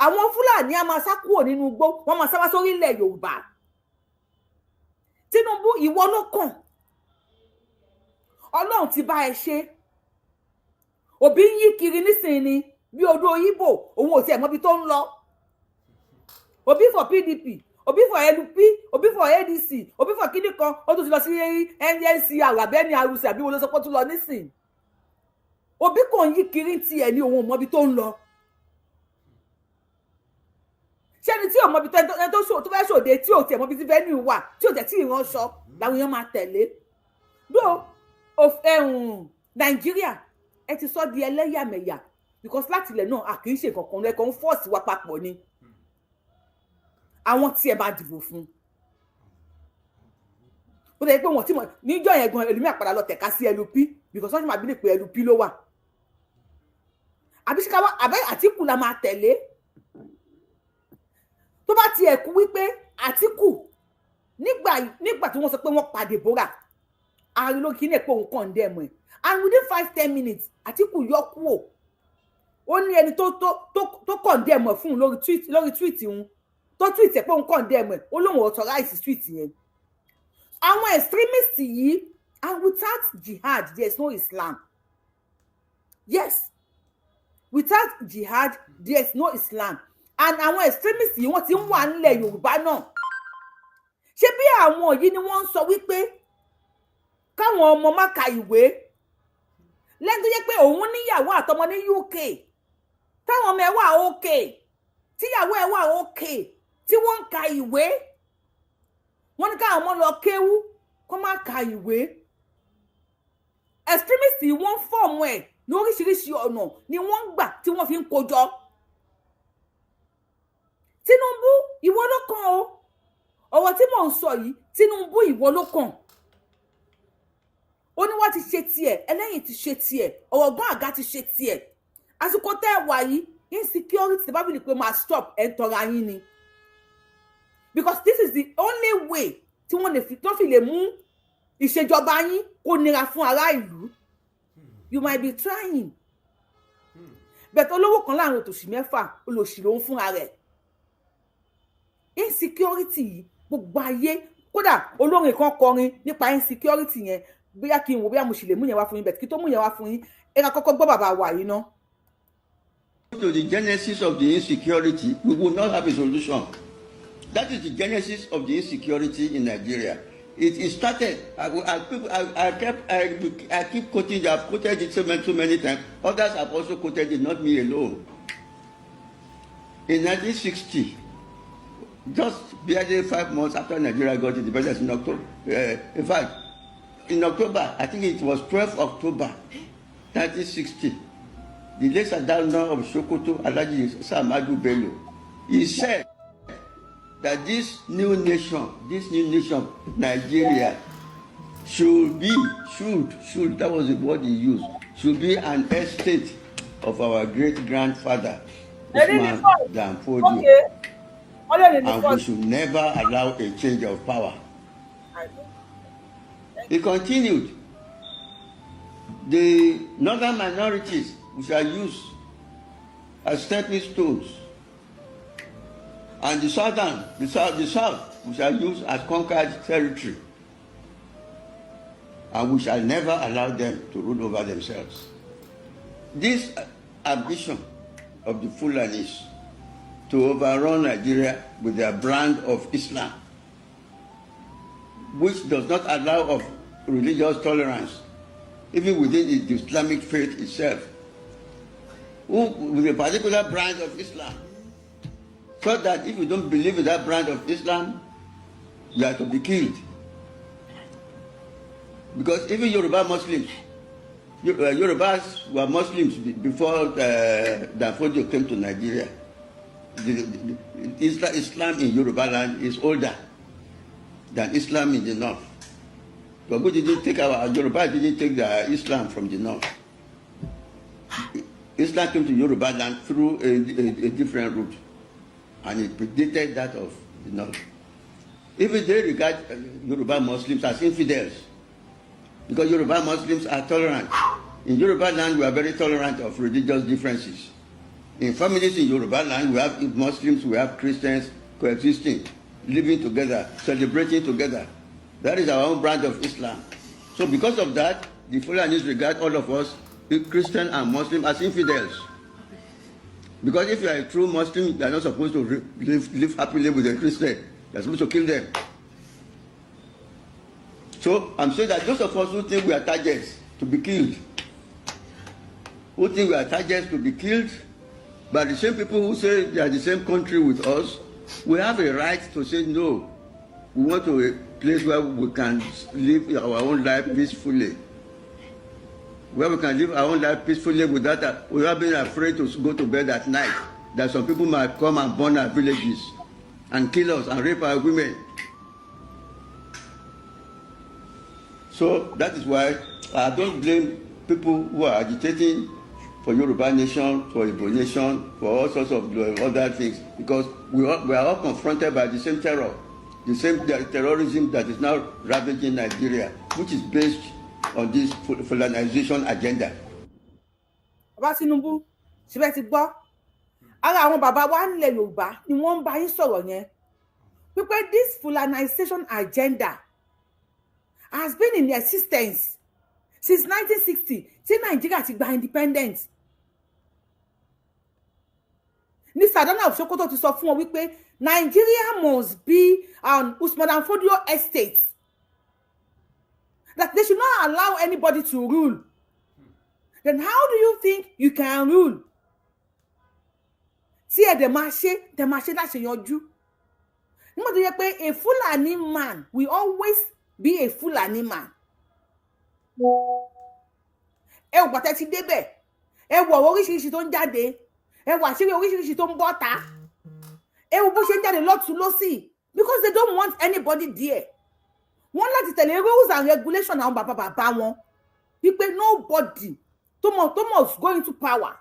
Àwọn Fúlàní á máa sá kúrò nínú igbó, wọ́n máa sá wá sórí ilẹ̀ Yorùbá. Tinubu, ìwọ ló kàn. Ọlọ́run ti bá ẹ ṣe. Òbí ń yí kiri nísìnyí ni bí odò Ibo, òun ò tiẹ̀ mọbi tó ń lọ. Obi for PDP, Obi for LP, Obi for ADC, Obi for kíní kan. Ó tún ti lọ sí NNCR àbẹ́ni arúsì àbí wọn ló sọ pé ó tún lọ nísìn. Obi kò ń yí kiri tiẹ̀ ní, òun ò mọbi tó ń lọ. Ṣé ẹni tí ò mọbi tó fẹ́ ṣòde, tí ò tiẹ̀ mọbi tí venue wà, tí ò tẹ̀ tí ìránṣọ làwọn èèyàn máa tẹ̀lé? Dó Nàìjíríà, ẹ ti sọ di ẹlẹ́yàmẹ̀yà, because láti ilẹ̀ náà, a kì í ṣe nǹkan kan lẹ́kọ̀ọ́ ń force wa papọ̀ ni. Àwọn tí ẹ bá dìbò fún, ó lè pé wọn tí mo níjọ́ yẹn gan, ẹlòmíà padà lọ tẹ̀ka sí LP, because wọ́n ti máa bí lè pé LP ló wà. Àbí ṣíkà wá àbẹ́ Àtìkù la máa tẹ̀lé? Tó bá tiẹ̀ kú wípé Àtìkù, nígbà tí wọ́n sọ pé wọ́n pa Deborah, àárín ló kí ní ẹ̀ pé òun condemn ẹ̀, and within 5-10 minutes, Àtìkù yọ kúrò. Ó ní ẹni tó condemn ẹ̀ fún un lórí tweet òun tó tweet ẹ̀ pé òun condemn ẹ̀, ó lóun authorize tweet yẹn. Àwọn extremists yìí, and without jihad there is no Islam. Yes, without jihad there is no Islam. And àwọn extremists yìí, wọ́n ti ń wà nílẹ̀ Yorùbá náà. Ṣé bí àwọn yìí ni wọ́n ń sọ wípé káwọn ọmọ má ka ìwé, lẹ́nu tó yẹ pé òun níyàwó àtọmọ ní UK, táwọn ọmọ ẹ̀ wà okay, tíyàwó ẹ̀ wà okay, tí wọ́n ń ka ìwé? Wọ́n ní káwọn ọmọ lọ kéwú, kó má ka ìwé. Extremist yìí, wọ́n form ẹ̀ ní oríṣiríṣi ọ̀nà ni wọ́n ń gbà tí wọ́n fi ń kójọ. Tinubu, ìwọ ló kàn o. Ọ̀rọ̀ tí mò ń sọ yìí, Tinubu, ìwọ ló kàn. Ó ní wọ́n ti ṣe tiẹ̀, ẹlẹ́yìn ti ṣe tiẹ̀, ọ̀rọ̀gbọ́n àga ti ṣe tiẹ̀. Àsìkò tẹ́ ẹ wà yìí, insecurity tí bá bí ni pé máa stop, ẹ̀ ń tọra yín ni, because this is the only way tí wọ́n lè fi tó fi lè mú ìṣèjọba yín kó nira fún ará ìlú. You might be trying, but olówó kan láàrin òtòṣì mẹ́fà, olòṣì ló ń fúnra rẹ̀. Insecurity yìí, gbogbo ayé, kódà olórin kan kọrin nípa insecurity yẹn. Bóyá kí n wò bóyá mo sì lè mú yẹn wá fún yín bẹ́ẹ̀. Kí tó mú yẹn wá fún yín, ẹ ká kọ́kọ́ gbọ́ bàbá wa yìí ná. To the genesis of the insecurity, we will not have a solution. That is the genesis of the insecurity in Nigeria. It started, I keep quoting, I've quoted it so many, so many times. Others have also quoted it, not me alone. In 1960, just barely 5 months after Nigeria got independence in October, in fact, in October, I think it was 12 October 1960, the late Sardauna of Sokoto, Alhaji Sir Ahmadu Bello, he said that this new nation, Nigeria, should be, should, that was the word he used, should be an estate of our great grandfather, Usman Dan Fodio. And we should never allow a change of power. He continued, the northern minorities we shall use as stepping stones, and the south we shall use as conquered territory, and we shall never allow them to rule over themselves. This ambition of the Fulanis to overrun Nigeria with their brand of Islam, which does not allow of religious tolerance, even within the Islamic faith itself, who, with a particular brand of Islam, so that if you don't believe in that brand of Islam, you are to be killed. Because even Yoruba Muslims, Yorubas were Muslims before Danfodio came to Nigeria. The Islam in Yoruba land is older than Islam in the north. But we didn't take our Yoruba didn't take the Islam from the north. Islam came to Yoruba land through a different route, and it predated that of the north. Even they regard Yoruba Muslims as infidels, because Yoruba Muslims are tolerant. In Yoruba land, we are very tolerant of religious differences. In families in Yoruba land, we have Muslims, we have Christians coexisting, living together, celebrating together. That is our own brand of Islam. So because of that, the Fulanis regard all of us, Christian and Muslim, as infidels. Because if you are a true Muslim, you are not supposed to live happily with a Christian. You are supposed to kill them. So I'm saying that those of us who think we are targets to be killed, who think we are targets to be killed by the same people who say they are the same country with us, we have a right to say no. We want to a place where we can live our own life peacefully. Where we can live our own life peacefully without being afraid to go to bed at night. That some people might come and burn our villages and kill us and rape our women. So that is why I don't blame people who are agitating for Yoruba nation, for Igbo nation, for all sorts of other things, because we are all confronted by the same terror, the same terrorism that is now ravaging Nigeria, which is based on this Fulanization agenda. Bàbá Tinubu, ṣé ti gbọ́? Ara àwọn bàbá wa nílẹ̀ Yorùbá ni wọ́n ń bá yín sọ̀rọ̀ yẹn. Wípé this Fulanization agenda has been in existence since 1960 tí Nàìjíríà ti gba independence. Ní Sardauna of Sokoto ti sọ fún wọn wípé Nigeria must be an Usman Dan Fodio estate, that they should not allow anybody to rule. Then how do you think you can rule? Tí ẹ dẹ̀ máa ṣe, dẹ̀ máa ṣe láṣeyọjú. Nígbà tó yẹ pé a Fulani man will always be a Fulani man. Ẹ ò gbàtẹ́ ti débẹ̀, ẹ wọ̀ oríṣiríṣi tó ń jáde, ẹ wọ àṣírí oríṣiríṣi tó ń bọ́ ta, ẹ wo bó ṣe ń jáde lọ́tún lọ́sì, because they don't want anybody there. Wọ́n láti tẹ̀lé rules and regulations àwọn bàbá bàbá wọn, wípé nobody tó must go into power.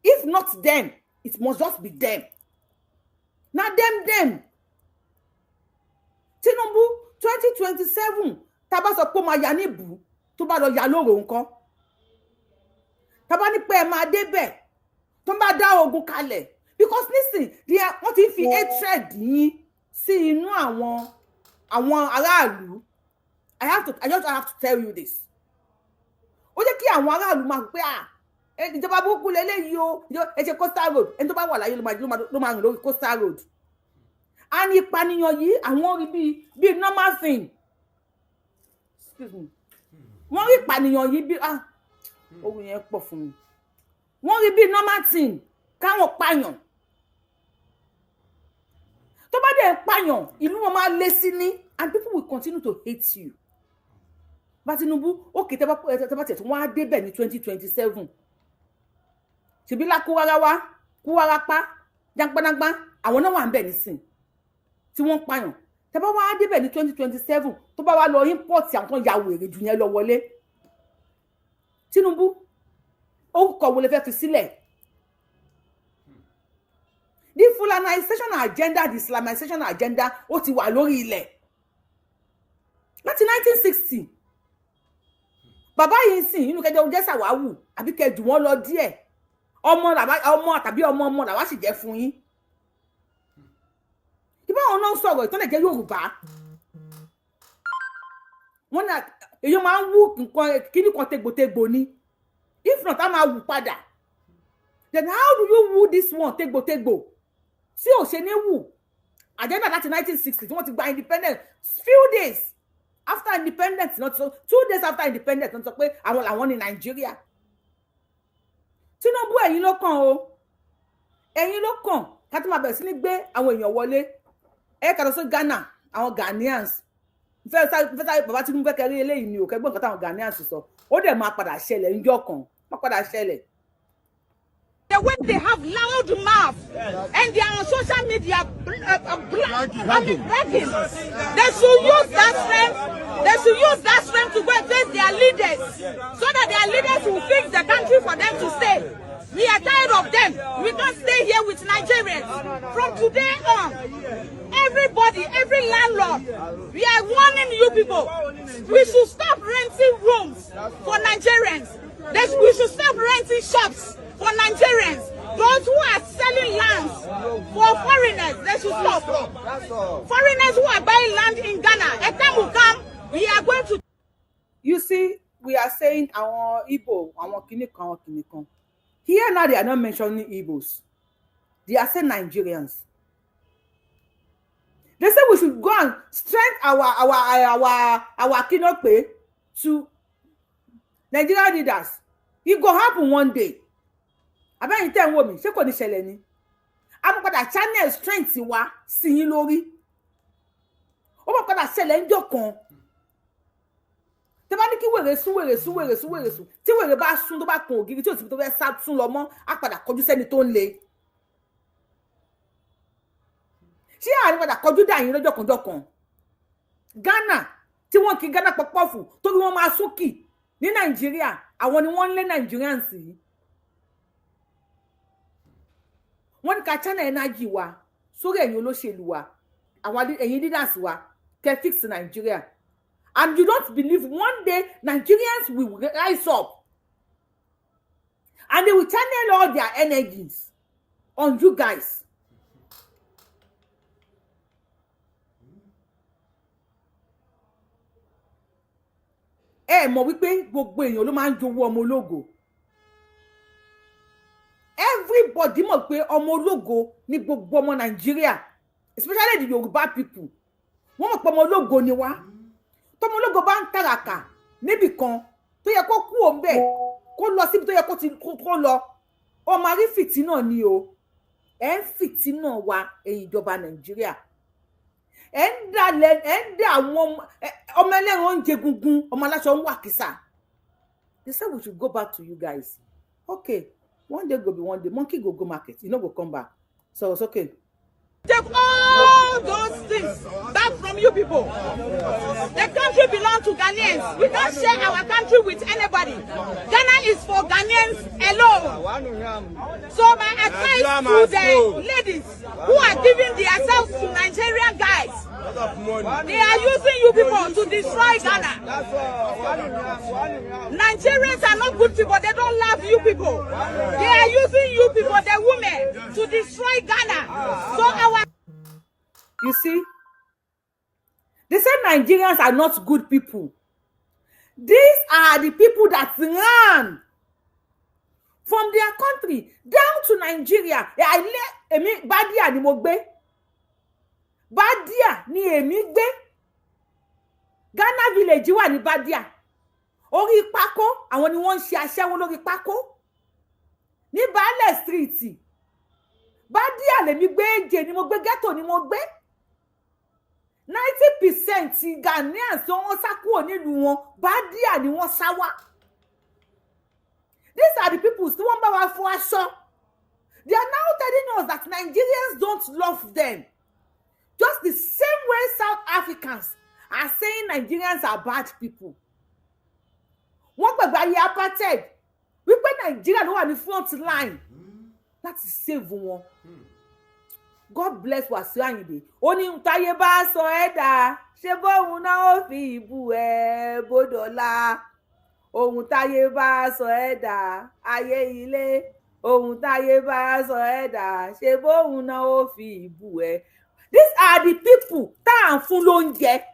If not them, it must just be them. Na them. Tinubu 2027, tá bá sọ pé ó máa ya níbù, tó bá lọ ya lóru nǹkan, tá bá ní pé ẹ máa débẹ̀, tó bá dá ogun kalẹ̀, because nísìn wọ́n ti ń fi hatred yín sí inú àwọn aráàlú. I just have to tell you this. Ó jẹ́ kí àwọn aráàlú máa pé à ìjọba burúkú lélẹ́yìí o, ẹ ṣe coastal road, ẹni tó bá wà láyé ló máa rìn lórí coastal road. A ní ìpànìyàn yìí, àwọn rí bíi normal thing. Excuse me. Wọ́n rí ìpànìyàn yìí bíi ohun yẹn pọ̀ fún mi. Wọ́n rí bíi normal thing káwọn pààyàn. Tó bá dẹ̀ pààyàn, ìlú wọn máa lé sí ní, and people will continue to hate you. Bá Tinubu, òkè tẹ́ bá tẹ̀ tí wọ́n á débẹ̀ ní 2027. Ṣèbí lákúwáráwá, kúwárápá, jáńpánágbá, àwọn náà wà ń bẹ̀ nísìn tí wọ́n ń pààyàn. Tẹ́ bá wá débẹ̀ ní 2027, tó bá wá lọ import àwọn tó ń ya wèrè jù yẹn lọ wọlé. Tinubu, orúkọ wo lè fẹ́ fi sílẹ̀? The Fulanization agenda, the Islamization agenda, ó ti wà lórí ilẹ̀ láti 1960. Bàbá yìí ń sìn inú kẹjọ jẹ́ sàwáwù àbí kẹjù wọn lọ díẹ̀, ọmọ ọmọ tàbí ọmọ ọmọ làwa sì jẹ́ fún yín. Ìbá àwọn náà ń sọ̀rọ̀ ìtọ́lẹ̀ jẹ́ Yorùbá, wọn náà èyí máa ń wú nǹkan kíní kan tegbòtegbò ni. If not, a máa wù padà. Then how do you woo this one tegbòtegbò tí ò ṣe ní wù? Agenda láti 1960 tí wọ́n ti gba independence, few days after independence, not so 2 days after independence, wọ́n sọ pé àwọn làwọn ní Nàìjíríà. Tinubu, ẹ̀yin ló kàn o, ẹ̀yin ló kàn. Ká tó máa bẹ̀rẹ̀ sí ní gbé àwọn èèyàn wọlé, ẹ kà lọ sí Ghana, àwọn Ghanaians fẹ́ sáré. Bàbá Tinubu fẹ́ kẹrí eléyìí ni ò kẹgbọ́n nǹkan táwọn Ghanaians sọ. Ó dẹ̀ máa padà ṣẹlẹ̀ ńjọ́ kan, máa padà ṣẹlẹ̀. The way they have loud mouth and they are on social media bragging. They should use that strength. They should use that strength to go and face their leaders, so that their leaders will fix the country for them to stay. We are tired of them. We can't stay here with Nigerians. From today on, everybody, every landlord, we are warning you people. We should stop renting rooms for Nigerians. We should stop renting shops for Nigerians. Those who are selling lands for foreigners, they should stop. Foreigners who are buying land in Ghana, a time will come, we are going to. You see, we are saying àwọn Igbo, àwọn kinní kan, àwọn kinní kan. Here now, they are not mentioning Igbos. They are saying Nigerians. They say we should go and strengthen our kinope to Nigerian leaders. It go happen one day. Abẹ́yìn tẹ́ ń wò mí, ṣé kò ní ṣẹlẹ̀ ni? A máa padà channel strength wa sí yín lórí. Ó máa padà ṣẹlẹ̀ ńjọ́ kan. Tẹ́ bá ní kí wèrè sún, wèrè sún, wèrè sún, wèrè sún, tí wèrè bá sún, tó bá kun ògiri tí ò sì tó fẹ́ sá sún lọ mọ́, á padà kọjú sẹ́ni tó ń le. Ṣé àárín padà kọjú dà yín lọ́jọ́ kan jọ́ kan? Ghana tí wọ́n kí Ghana pọpọ́ọ̀fù torí wọ́n máa súnkì ní Nàìjíríà, àwọn ni wọ́n ń lé Nigerians yìí. Wọ́n ní ká channel energy wa sórí ẹ̀yin olóṣèlú wa, àwọn ẹ̀yin leaders wa, kẹ́ fix Nigeria. And you don't believe one day Nigerians will rise up and they will channel all their energies on you guys. Ẹ mọ̀ wípé gbogbo èèyàn ló máa ń jowó ọmọ ológo. Everybody mọ̀ pé ọmọ ológo ní gbogbo ọmọ Nàìjíríà, especially the Yorùbá people. Wọ́n mọ̀ pé ọmọ ológo ni wá. Tọmọ ológo bá ń tàràkà níbì kan tó yẹ kó kú òun bẹ́ẹ̀, kó lọ síbi tó yẹ kó ti kó lọ, ọmọ arí fìtínà ni o. Ẹ ń fìtínà wa, ẹ̀yin ìjọba Nàìjíríà. Ẹ ń dalẹ̀, ẹ ń dà àwọn ọmọ ẹlẹ́ran oúnjẹ gungun, ọmọ aláṣọ ń wà kìsà. They said we should go back to you guys. Okay, one day go be one day. Monkey go go market, e no go come back. So it's okay. Take all those things back from you people. The country belongs to Ghanaians. We can't share our country with anybody. Ghana is for Ghanaians alone. So my advice to the ladies who are giving themselves to Nigerian guys, they are using you people to destroy Ghana. Nigerians are not good people. They don't love you people. They are using you people, the women, to destroy Ghana. So our You see, they say Nigerians are not good people. These are the people that ran from their country down to Nigeria. Èmi Badia ni mo gbé. Badia ni èmi gbé. Ghana village wà ní Badia. Orí pákó, àwọn ni wọ́n ń ṣe aṣẹ́wó lórí pákó. Ní Baálẹ̀ Street. Badia lèmi gbé, èjè ni mo gbé, ghetto ni mo gbé. 90% Ghanaians tí wọ́n sá kúrò nílùú wọn, Badia ni wọ́n sá wá. These are the people tí wọ́n bá wa fọ aṣọ. They are now telling us that Nigerians don't love them. Just the same way South Africans are saying Nigerians are bad people. Wọ́n gbàgbé ayé apartheid wípé Nàìjíríà ló wà ní front line láti save wọn. God bless Wasiu Ayinde. Ó ní táyé bá sọ ẹ́ dà, ṣé bóun náà ó fi ìbú ẹ bódọ́lá. Ohun táyé bá sọ ẹ́ dà, ayé ilé. Ohun táyé bá sọ ẹ́ dà, ṣé bóun náà ó fi ìbú ẹ. These are the people tá à ń fún lóúnjẹ.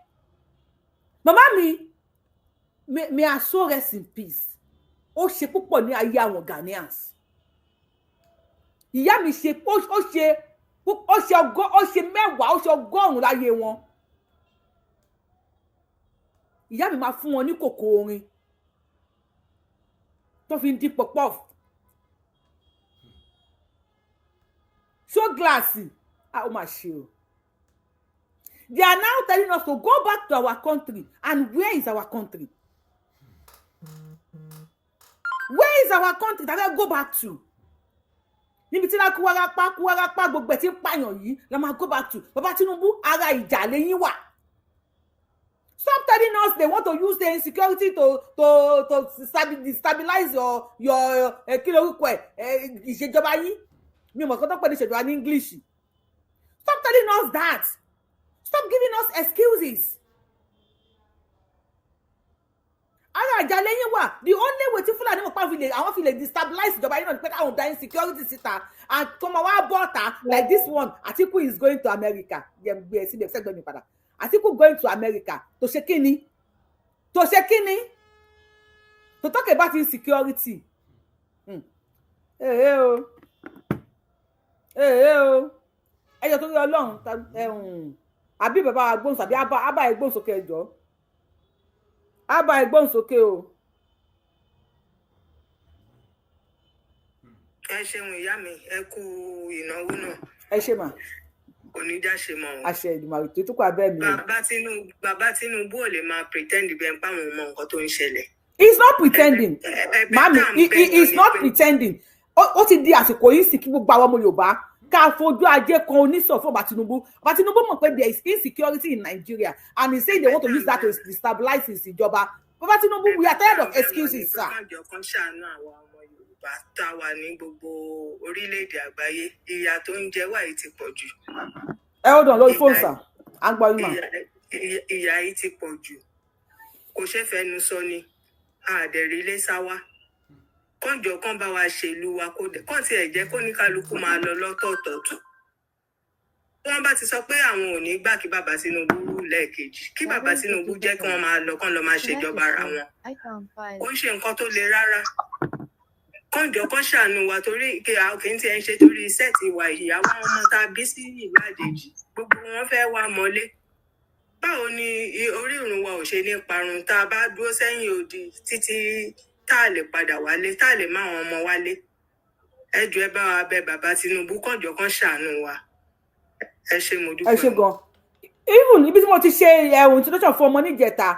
Màmá mi, may her soul rest in peace. Ó ṣe púpọ̀ ní ayé àwọn Ghanaians. Ìyá mi ṣe, ó ṣe, ó ṣe ọgọ́, ó ṣe mẹ́wàá, ó ṣe ọgọ́rùn-ún láyé wọn. Ìyá mi máa fún wọn ní kòkò orin tó fi ń dín pọpọ́ọ̀fù. Show glass, ah, ó mà ṣe o. They are now telling us to go back to our country. And where is our country? Where is our country that I go back to? Níbi tí lákúwárápá kúwárápá gbogbo ẹ̀ tí ń pààyàn yìí la máa go back to. Bàbá Tinubu, ara ìjà lẹ́yìn wà. Stop telling us they want to use the insecurity to destabilize your kí lorúkọ ẹ̀, ìṣèjọba yín. Mi ò mọ̀ kí wọ́n tó pè ní ìṣèjọba ní English. Stop telling us that. Stop giving us excuses. Ara ìjà lẹ́yìn wà. The only way tí Fúlàní mọ̀ pa fi lè, àwọn fi lè destabilize ìjọba yìí náà ni pé káwọn da insecurity síta and kó máa wá bọ́ta like this one. Atiku is going to America. Yẹn gbé ẹ síbẹ̀ sẹ́gbẹ̀ẹ́ mi padà. Atiku going to America to ṣe kíni? To ṣe kíni? To talk about insecurity. Ee o, ee o, ẹjọ tó rí Ọlọ́run, àbí bàbá agbóhùn, àbí abá ẹgbóhùn sókè, ẹjọ abá ẹgbóhùn sókè o. Ẹ ṣeun, ìyá mi, ẹ kú ìnáwó náà. Ẹ ṣe mà. Kò ní já ṣe mọ o. Àṣẹ Ìdùmarè tó tó kọ abẹ́ mi. Bàbá Tinubu ò lè máa pretend bẹ́ẹ̀ páwọn mọ nǹkan tó ń ṣẹlẹ̀. He's not pretending, mami. He is not pretending. Ó ti di àsìkò yìí sì kí gbogbo àwọn ọmọ Yorùbá ká fojú ajé kan onísọ̀ fún Bàbá Tinubu. Bàbá Tinubu mọ̀ pé there is insecurity in Nigeria and he say they want to use that to destabilize his ìjọba. Bàbá Tinubu, we are tired of excuses, sir. Kájọ kan ṣàánú àwọn ọmọ Yorùbá tá a wà ní gbogbo orílẹ̀-èdè àgbáyé. Ìyà tó ń jẹ wá yìí ti pọ̀ jù. Ẹ hold on lórí fóònù, sir, à ń gbọ́ yín mà. Ìyà yìí ti pọ̀ jù, kò ṣeé fẹnu sọ ni, àdẹ̀rí ilé sá wá. Kọ́njọ kan bá wa ṣèlú wa, kó kàn tiẹ̀ jẹ́ kó ní kálukú máa lọ lọ́tọ̀ọ̀tọ̀. Tó wọ́n bá ti sọ pé àwọn ò ní gbà kí bàbá Tinubu rú lẹ́ẹ̀kejì, kí bàbá Tinubu jẹ́ kí wọ́n máa lọ, kán lọ máa ṣèjọba ara wọn. Kò ń ṣe nǹkan tó le rárá. Kọ́njọ kan ṣàánú wa, torí kí a kì í tiẹ̀ ń ṣe torí iṣẹ́ ti wà. Ìyàwó, àwọn ọmọ tá a bí sí ìlú àjèjì, gbogbo wọn fẹ́ wá mọ́lé. Báwo ni orírun wa ò ṣe ní parun tá a bá dúró sẹ́yìn odi títí tá a lè padà wálé, tá a lè má àwọn ọmọ wálé? Ẹ jọ̀ọ́, ẹ bá wa bẹ̀ bàbá Tinubu, kànjọ kan ṣàánú wa. Ẹ ṣé, mo dúpẹ́. Ẹ ṣe gan. Even ibi tí mo ti ṣe ẹ̀hún introduction fún ọmọ níjẹta,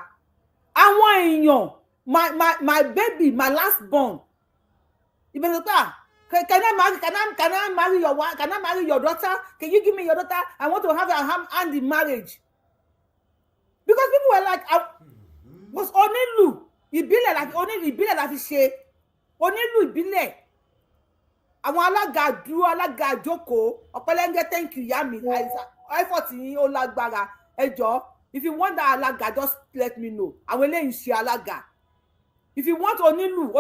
àwọn èèyàn, my baby, my last born, ìbẹ̀rẹ̀ pé, "Ah, can I marry your wife? Can I marry your daughter? Can you give me your daughter? I want to have a hand in marriage." Because people were like, I was onílù ìbílẹ̀ la fi, onílù ìbílẹ̀ la fi ṣe, onílù ìbílẹ̀, àwọn alága dúró, alága jókòó. Ọ̀pẹ̀lẹ́ngẹ́, thank you, ìyá mi, effort yín ó lágbára. Ẹ jọ̀ọ́, if you want that alága, just let me know. Àwọn eléyìí ń ṣe alága. If you want onílù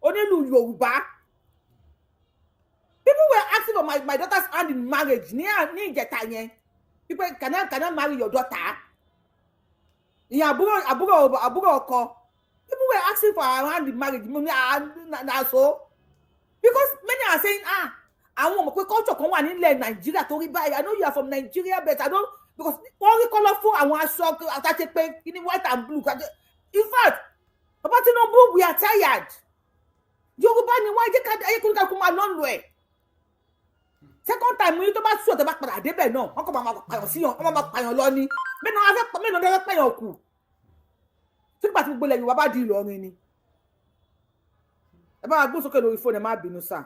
Yorùbá, people were asking for my daughter's hand in marriage ní ìjẹta yẹn. People, Can I marry your daughter?" Ìyẹn àbúrò ọkọ. People were asking for her hand in marriage. Mo ní, "Ah, na so." Because many are saying, ah, àwọn ọmọ pé culture kan wà nílẹ̀ Nàìjíríà tó rí báyìí. I know you are from Nigeria, but I don't, because wọ́n rí colourful àwọn aṣọ àtàṣe pé kí ni, white and blue. In fact, Baba Tinubu, we are tired. Yorùbá ni wọ́n jẹ́ ká ayé kúrúkà kó máa lọ́nù ẹ̀. Second time yìí, tó bá sùn, tó bá padà débẹ̀ náà, wọ́n kọ́ máa pààyàn sí yàn, wọ́n máa pààyàn lọ ní mẹ́nu afẹ́ mẹ́nu ọdẹ pààyàn kù sígbà tí gbogbo ilẹ̀ Yorùbá bá di Ìlọrin ni. Ẹ bá wa gbóhùn sókè lórí fóònù, ẹ má bínú, sir.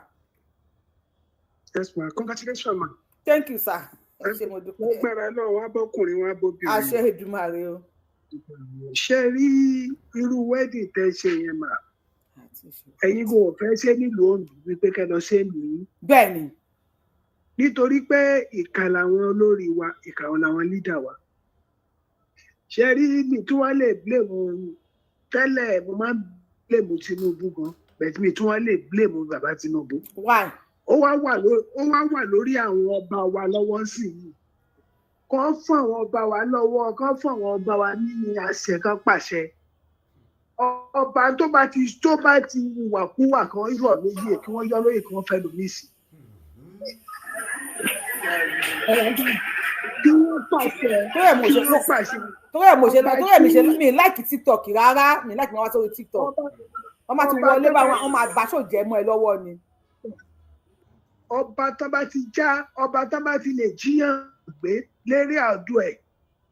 Yes, ma, congratulations, ma. Thank you, sir, ẹ ṣé, mo dúpẹ́. Lágbára náà, wọ́n á bọ́kùnrin, wọ́n á bóbìnrin. Àṣẹ Èdùmàrè o. Ṣé rí irú wedding tẹ́ ṣe yẹn mà, ẹ̀yin kò fẹ́ ṣe nílùú Oǹdó wípé kẹ́ lọ ṣe nìyí. Bẹ́ẹ̀ ni. Nítorí pé ìkà làwọn olórí wa, ìkà wọn làwọn leader wa. Ṣé rí mi tí wọ́n lè blame tẹ́lẹ̀, mo máa ń blame Tinubu gan, but mi tí wọ́n lè blame bàbá Tinubu. Why? Ó wá wà lórí àwọn ọba wa lọ́wọ́ sí i. Kàn fún àwọn ọba wa lọ́wọ́, kàn fún àwọn ọba wa ní àṣẹ, kan pàṣẹ. Ọba tó bá ti wàkúwà, kan rọ̀ lóyè, kí wọ́n yọ lóyè, kí wọ́n fẹ́ lòmí sí. Kí wọ́n pàṣẹ. Torí ẹ̀ mo Kí ṣe wọ́n pàṣẹ. Torí ẹ̀ mi ṣe mi like TikTok rárá. Mi like máa wá sórí TikTok. Wọ́n máa ti Ọba wọlé tó bá bá wọn máa bá ṣòjẹ́ mọ́ ẹ lọ́wọ́ ni. Ọba tó bá ti já, ọba tó bá ti lè jíyàn gbé lérí àdó ẹ̀,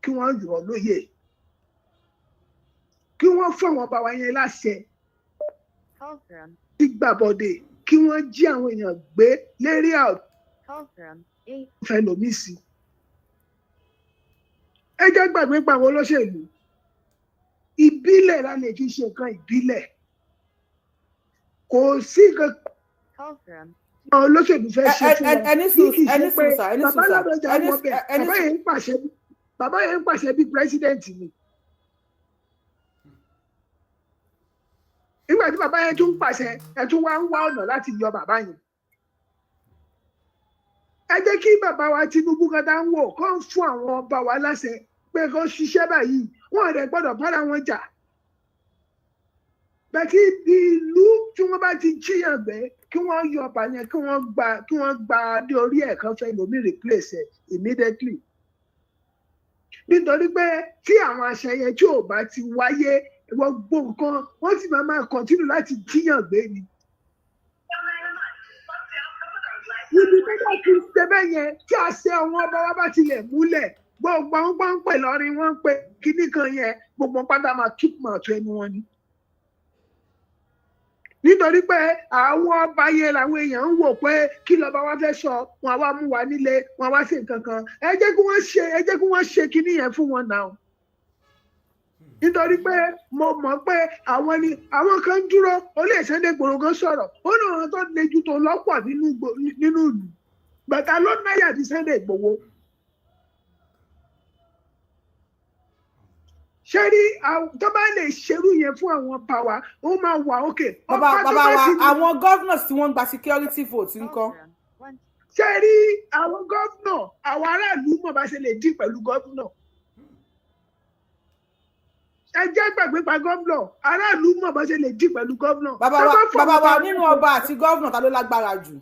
kí wọ́n yọ̀ lóyè, kí wọ́n fún àwọn ọba wa yẹn láṣẹ tí gbàbọdè, kí wọ́n jí àwọn èèyàn gbé lérí àdó fẹ́ lómi sí. Ẹ jẹ́ gbàgbé pa àwọn olóṣèlú. Ìbílẹ̀ la lè fi ṣe nǹkan ìbílẹ̀. Kò sí nǹkan àwọn olóṣèlú fẹ́ ṣe fún wa ẹni bí sùn kì í ṣe ẹni pé sùn sà, ẹni bàbá sùn sà, Ládọjà ẹni wọ bẹ̀, ẹni bàbá yẹn ń pàṣẹ, bàbá yẹn ń pàṣẹ bí president ni. Nígbà tí bàbá yẹn tún pàṣẹ, ẹ tún wá ń wá ọ̀nà láti yọ bàbá yẹn. Ẹ jẹ́ kí bàbá wa Tinubu kan tá ń wò kó ń fún àwọn ọba wa láṣẹ pé kó ṣiṣẹ́ báyìí, wọn ò dẹ̀ gbọ́dọ̀ bára wọn jà. Bẹ́ẹ̀ ìlú tí wọ́n bá ti jíyàn gbé, kí wọ́n yọ ọba yẹn, kí wọ́n gba dé orí ẹ̀, kan fẹ́ lómi replace ẹ̀ immediately, nítorí pé tí àwọn àṣẹ yẹn tí ò bá ti wáyé, gbogbo nǹkan wọ́n sì máa máa continue láti jíyàn gbé ni. Ibi tó bá ti ṣe bẹ́ẹ̀ yẹn, tí àṣẹ àwọn ọba wa bá tilẹ̀ múlẹ̀, gbogbo àwọn gbọ́n ń pè lọ́rin, wọ́n ń pè kíní kan yẹn, gbogbo pátá máa keep mouth ẹnu wọn ni, nítorí pé àwọn ọba yẹn làwọn èèyàn ń wò pé kí lọba wa fẹ́ sọ. Wọn wá mú wa nílé wọn wá sí nǹkan kan. Ẹ jẹ́ kí wọ́n ṣe kíní yẹn fún wọn náà, nítorí pé mo mọ̀ pé àwọn ni àwọn kan dúró. Olóyè Sunday Igboho kan sọ̀rọ̀, ó ní àwọn tó le ju tó lọ́pọ̀ nínú ìlú gbàtà ló náyà ti Sunday Igboho. Ṣé rí, tó bá lè ṣerú yẹn fún àwọn ọba wa, ó máa wà ókè. Bàbá bàbá wa, àwọn governors tí wọ́n ń gba security vote ńkọ́? Ṣé rí àwọn governor, àwọn aráàlú mọ̀ bá ṣe lè deal pẹ̀lú governor. Ẹ jẹ́ gbàgbé pa governor, aráàlú mọ̀ bá ṣe lè deal pẹ̀lú governor. Bàbá wa, bàbá wa, nínú ọba àti governor, ta ló lágbára jù?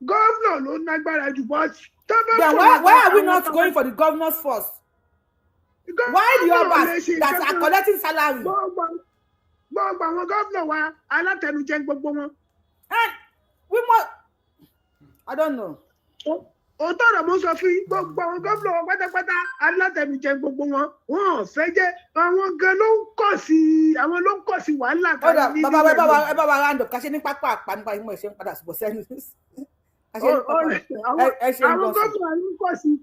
Governor ló lágbára jù, but. Then why are we not going for the governors first? Why the obas that are collecting salary? Gbogbo àwọn gómìnà wa, alátẹnujẹ gbogbo wọn. And we must, I don't know. Òótọ́ ọ̀rọ̀ mo sọ fún yín. Gbogbo àwọn gómìnà wọn pátápátá, alátẹnujẹ gbogbo wọn. Wọn ò fẹ́ jẹ́ àwọn gan ló ń kọ̀ sí, àwọn ló ń kọ̀ sí wàhálà. Kan ní. Bàbá wa, ẹ bá wa round up, ká ṣe ní pápá àpá nípa ìmọ̀ ìṣe ń padà síbọ̀ sẹ́nu. Àwọn gómìnà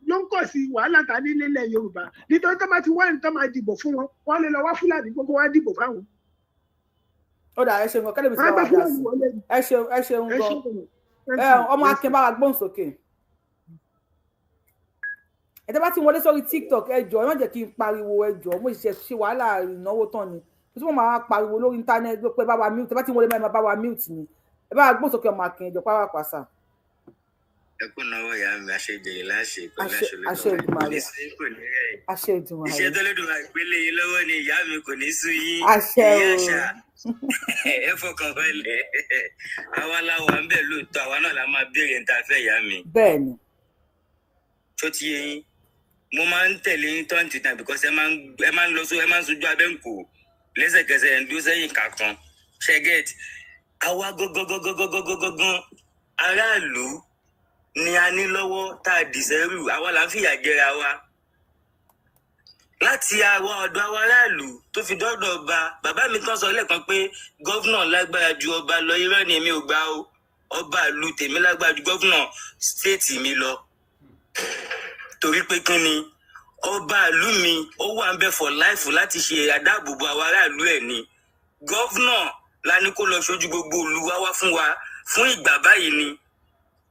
ló ń kọ̀ sí wàhálà ta ní nílẹ̀ Yorùbá, nítorí tó bá ti wá ní tó máa dìbò fún wọn, wọ́n lè lọ wá Fúlàní gbogbo wá dìbò fáwọn. Ó dà, ẹ ṣeun gan. Kẹ́lẹ́mi tí wàá dá sí. Ẹ ṣeun, ẹ ṣeun gan. Ọmọ Akin, bá wa gbóhùn sókè. Ẹ tẹ́ bá ti wọlé sórí TikTok, ẹ jọ̀ọ́, ẹ má jẹ́ kí n pariwo. Ẹ jọ̀ọ́, mo ṣẹ̀ṣẹ̀ ṣe wàhálà ìnáwó tán ni tí mo máa pariwo lórí internet pé bá wa mute. Ẹ bá ti wọlé, máa bá wa mute ni. Ẹ bá wa gbóhùn sókè, ọmọ Akin, ẹ jọ̀ọ́, pàápàá pàṣà. Ẹ kú náwó, ìyá mi. Àṣejèrè láṣẹ pẹ̀lú àṣẹ Èdùmàrè. Kò ní sí, kò ní rẹ̀. Àṣẹ Èdùmàrè. Iṣẹ́ tó lódùn àgbélé yín lọ́wọ́ ni, ìyá mi, kò ní sú yín. Àṣẹ ìyá o. Àṣà, ẹ fọkàn balẹ̀. Àwa la wà ń bẹ̀ lóòótọ́, àwa náà la máa béèrè ní ta fẹ́, ìyá mi. Bẹ́ẹ̀ ni. Tó ti yé yín, mo máa ń tẹ̀lé yín tán tìtàn because ẹ máa ń lọ só, ẹ máa ń sojú abẹ́ ń kò lẹ́sẹ̀kẹsẹ̀, ẹ̀ ń dúró sẹ́yìn kàkan ṣẹ́gẹ́t. Àwa gangan aráàlú ni a ní lọ́wọ́ tá a dì sẹ́rù, àwa là ń fìyà jẹra wa. Láti àwa ọ̀dọ̀ àwa aráàlú tó fi dọ́dọ̀ ọba. Bàbá mi tán sọ lẹ́ẹ̀kan pé governor lágbára ju ọba lọ. Irọ́ ni, èmi ò gbà o. Ọba ìlú tèmi lágbára ju governor state mi lọ, torí pé kí ni? Ọba ìlú mi ó wà ń bẹ for life láti ṣe àdáàbòbò àwa aráàlú ẹ̀ ni. Governor la ní kó lọ ṣojú gbogbo ìlú wa wá fún wa fún ìgbà báyìí ni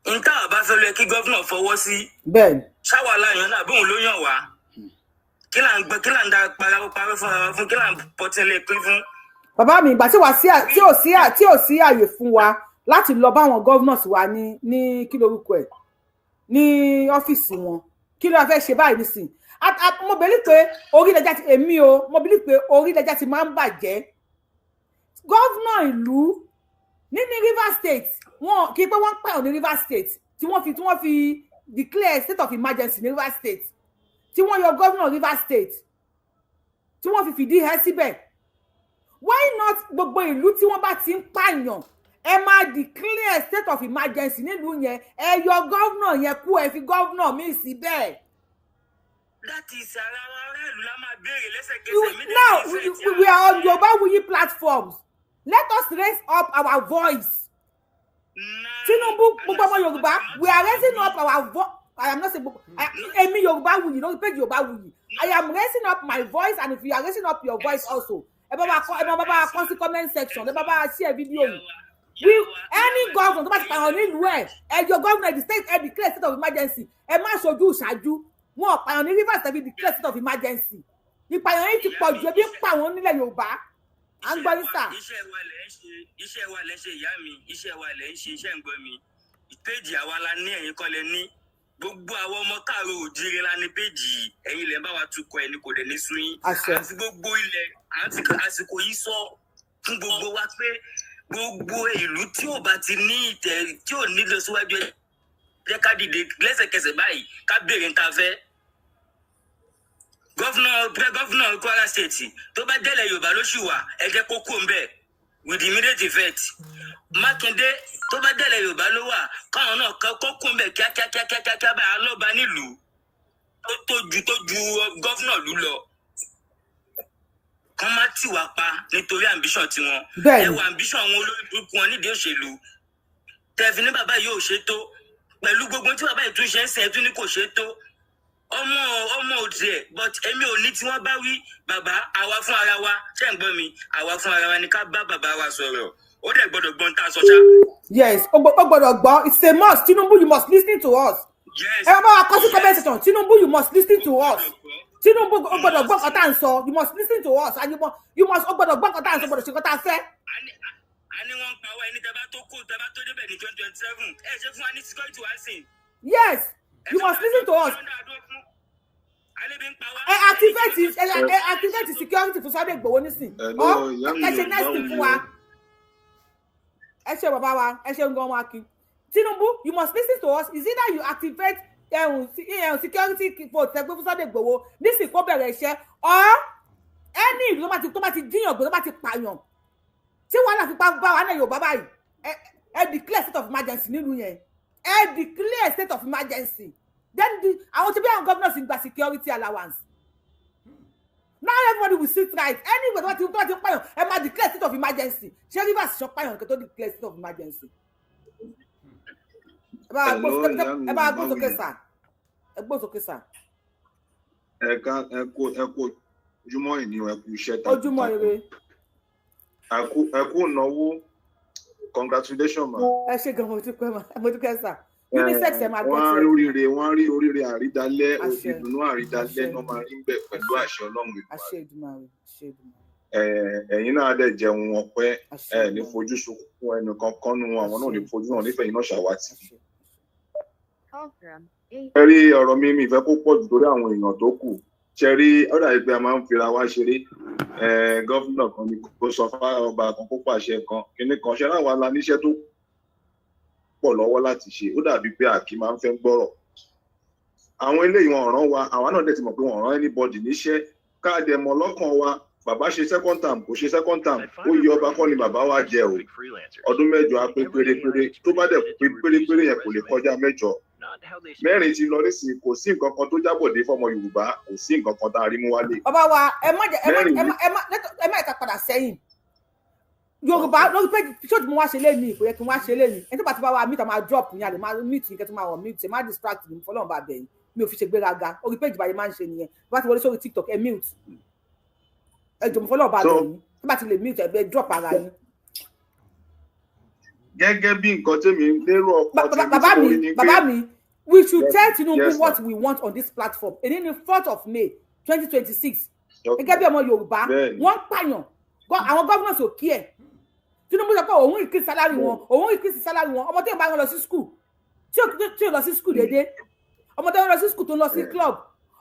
n táwa bá fẹ́ lọ kí governor fọwọ́ sí. Bẹ́ẹ̀ ni. Ṣáwa láyàn náà bóun ló yàn wá. Kí là ń gbẹ? Kí là ń da parọ́ parọ́ fúnra wa fún? Kí là ń pọtí lé pín fún? Bàbá mi, ìgbà tí wà sí tí ò sí àyè fún wa láti lọ bá àwọn governors wa ní kí lorúkọ ẹ̀, ní ọ́fíìsì wọn, kí ló fẹ́ ṣe báyìí nísìn? Mo believe pé orílẹ̀-èdè ti èmi o, mo believe pé orílẹ̀-èdè ti máa ń bàjẹ́. Governor ìlú ní Rivers State, wọn kì í pé wọ́n ń pààyàn ní Rivers State tí wọ́n fi declare state of emergency ní Rivers State, tí wọ́n yọ governor Rivers State, tí wọ́n fi fìdí hẹ́ síbẹ̀. Why not gbogbo ìlú tí wọ́n bá ti ń pààyàn, ẹ máa declare state of emergency nílùú yẹn, ẹ yọ governor yẹn kú, ẹ fi governor míì síbẹ̀. That is ara wa aráàlú la máa béèrè lẹ́sẹ̀kẹsẹ̀. Now we are on Yorubawuyi platforms. Let us raise up our voice. Tinubu, gbogbo ọmọ Yorùbá, we are raising up our voice. I am not saying gbogbo èmi Yorubawuyi lórí page Yorubawuyi. I am raising up my voice, and if you are raising up your voice also, ẹ bá wa kọ sí comment section, ẹ bá wa share video yìí. We any governor tó bá ti pààyàn nílùú ẹ, ẹ yọ governor the state, ẹ declare state of emergency. Ẹ má ṣojú ìṣáájú. Wọn ò pààyàn ní Rivers tàbí declare state of emergency. Ìpààyàn yìí ti pọ̀ jù, ebi ń pa àwọn nílẹ̀ Yorùbá. À ń gbọ́ yín sà. Iṣẹ́ wa lẹ̀ ń ṣe, iṣẹ́ wa lẹ̀ ń ṣe, ìyá mi, iṣẹ́ wa lẹ̀ ń ṣe, iṣẹ́ ń gbọ́ mi. Péjì àwa la ní, ẹ̀yin kọ́ lẹ ní. Gbogbo àwọn ọmọ káàró òjíire la ní péjì yìí. Ẹ̀yin lẹ̀ ń bá wa tukọ̀ ẹni, kò dẹ̀ ní sú yín. Àṣẹ. Àti gbogbo ilẹ̀ àti àsìkò yìí, sọ fún gbogbo wa pé gbogbo ìlú tí ò bá ti ní ìtẹ̀, tí ò ní lọ síwájú, ẹ jẹ́ ká dìde lẹ́sẹ̀kẹsẹ̀ báyìí, ká béèrè ní ta fẹ́. Governor, pẹ governor Kwara State, tó bá délẹ̀ Yorùbá ló ṣì wà, ẹ jẹ́ kó kó ń bẹ̀ with immediate effect. Mákindé, tó bá délẹ̀ Yorùbá ló wà, káwọn náà kó kó ń bẹ̀ kíákíákíákíá báyìí. Alọ́ba nílùú tó ju governor lù lọ, kán má tì wá pa nítorí ambition tiwọn. Ẹ wo ambition àwọn olórí burúkú wọn nídìí òṣèlú tẹ̀fí ní bàbá yìí ò ṣe tó. Pẹ̀lú gbogbo tí bàbá yìí tún ṣe ń sìn, ẹ̀ tún ní kò ṣe tó. Ọmọ ọmọ òdì ẹ̀, but èmi ò ní tí wọ́n bá wí. Bàbá, àwa fún ara wa, ṣé ń gbọ́ mi? Àwa fún ara wa ni ká bá bàbá wa sọ̀rọ̀. Ó dẹ̀ gbọ́dọ̀ gbọ́n tá a sọ ṣá. Yes, ó gbọ́dọ̀ gbọ́. It's a must. Tinubu, you must listen to us. Yes. Ẹ bá wa kọ sí comment section, Tinubu, you must listen to us. Tinubu, ó gbọ́dọ̀ gbọ́ nǹkan tá à ń sọ. You must listen to us and you must, ó gbọ́dọ̀ gbọ́ nǹkan tá à ń sọ, gbọ́dọ̀ ṣe nǹkan tá a fẹ́. A ní wọ́n ń pa wá. Ẹni tẹ́ bá tó kó, tẹ́ bá tó débẹ̀ ní 2027, ẹ ṣe fún wa ní security wá sìn. Yes, you must listen to us. Ẹ activate security fún Sunday Igboho nísìn. Hello, ọ ìyá mi. Ẹ ṣe next thing fún wa. Ẹ ṣe bàbá wa, ẹ ṣe ń gan wa kí. Tinubu, you must listen to us. Is either you activate security vote ẹgbẹ́ fún Sunday Igboho nísìn, kó bẹ̀rẹ̀ iṣẹ́, or any ìlú tó bá ti jíyàn gbé, tó bá ti pààyàn, tí wàhálà fi pa bá wa náà Yorùbá báyìí, ẹ declare state of emergency nílùú yẹn. Ẹ declare state of emergency. Then àwọn tí bí àwọn governors gba security allowance now, everybody will sit right. Anyway, tó bá ti pààyàn, ẹ máa declare state of emergency. Ṣé Rivers ṣọ pààyàn kí tó declare state of emergency? Ẹ bá Hello, ìyá mi. ẹ bá gbó sókè Báwo sà, ẹ gbó sókè sà. Ẹ ká ẹ kú ojúmọ́ ìní, ẹ kú iṣẹ́. Ojúmọ́ ire. Ẹ kú ìnáwó, congratulations, ma. Ẹ ṣe gan, mo dúpẹ́ ma, mo dúpẹ́ sà. Unisex, ẹ máa gbọ́. Wọ́n á rí tiẹ̀. oríire, wọ́n á rí oríire àrídálẹ́. Àṣẹ. Ìdùnnú àrídálẹ́ Àṣẹ. náà máa rí ń bẹ̀ pẹ̀lú àṣẹ Ọlọ́run ìlú. Àṣẹ Èdùmàrè, àṣẹ Èdùmàrè. Ẹ̀yin náà dẹ̀ jẹun ọpẹ́. Àṣẹ Ẹ ní Èdùmàrè. fojú sunkún ẹnì kankan nu àwọn náà, ní fojú náà nífẹ̀ẹ́ yín náà ṣàwátì. Ẹ rí ọ̀rọ̀ mi, mi ìfẹ́ kó pọ̀ jù torí àwọn èèyàn tó kù. Ṣe rí, ó dàbí pé a máa ń fira wá ṣeré. Governor kan ni kò sọ fún ọba kan kó pàṣẹ kan kíní kan ṣe láwa la níṣẹ́ tó pọ̀ lọ́wọ́ láti ṣe. Ó dàbí pé àkí máa ń fẹ́ gbọ́rọ̀ àwọn eléyìí. Wọn ràn wa, àwa náà dẹ̀ ti mọ̀ pé wọ́n rán anybody níṣẹ́. Káàdì ẹ̀mọ́ lọ́kàn wa, bàbá ṣe second term, kò ṣe second term, ó yẹ ọba kọ́ ni bàbá wa jẹ o. Ọdún 8 á pé pérépéré. Tó bá dẹ̀ pé pérépéré yẹn, kò lè kọjá 8. 4 ti lọ nísìnyí, kò sí nǹkan kan tó jábọ̀dé fọmọ Yorùbá, kò sí nǹkan kan tá a rí mú wálé. Bàbá wa, ẹ má jẹ ẹ má Mẹ́rin. ẹ má ẹ̀ka padà sẹ́yìn. Yorùbá lórí pé ṣé tí mo wá ṣe léni, kò yẹ kí n wá ṣe léni. Ẹni tó bá ti bá wa mute, a máa drop yín, a lè máa mute yín kẹ́ tó máa wọ̀ mute. Ẹ má distract mi, fọlọ́run bá bẹ̀ yín. Mi ò fi ṣe gbéraga. Orí page báyìí máa ń ṣe nìyẹn. Bá ti wọlé sórí TikTok, ẹ mute. Ẹ jọ̀ọ́, mo fọlọ́run bá bẹ̀ yín, tó bá ti lè mute, ẹ bẹ drop ara yín. Gẹ́gẹ́ bí nǹkan tèmi lérò ọkàn tèmi Bàbá tí mo mi, rí ni pé bàbá mi, we should Yes, tell Tinubu yes, what we want on this platform. Èyí ni 4th of May 2026. Okay. Gẹ́gẹ́ bí ọmọ Yorùbá, wọ́n ń pààyàn. Àwọn governors ò kí ẹ̀. Tinubu sọ pé òun increase salary wọn, òun increase salary wọn. Ọmọ tí yóò bá wọn lọ sí school, tí yóò lọ sí school déédéé, ọmọ tó ń lọ sí school tó ń lọ sí club,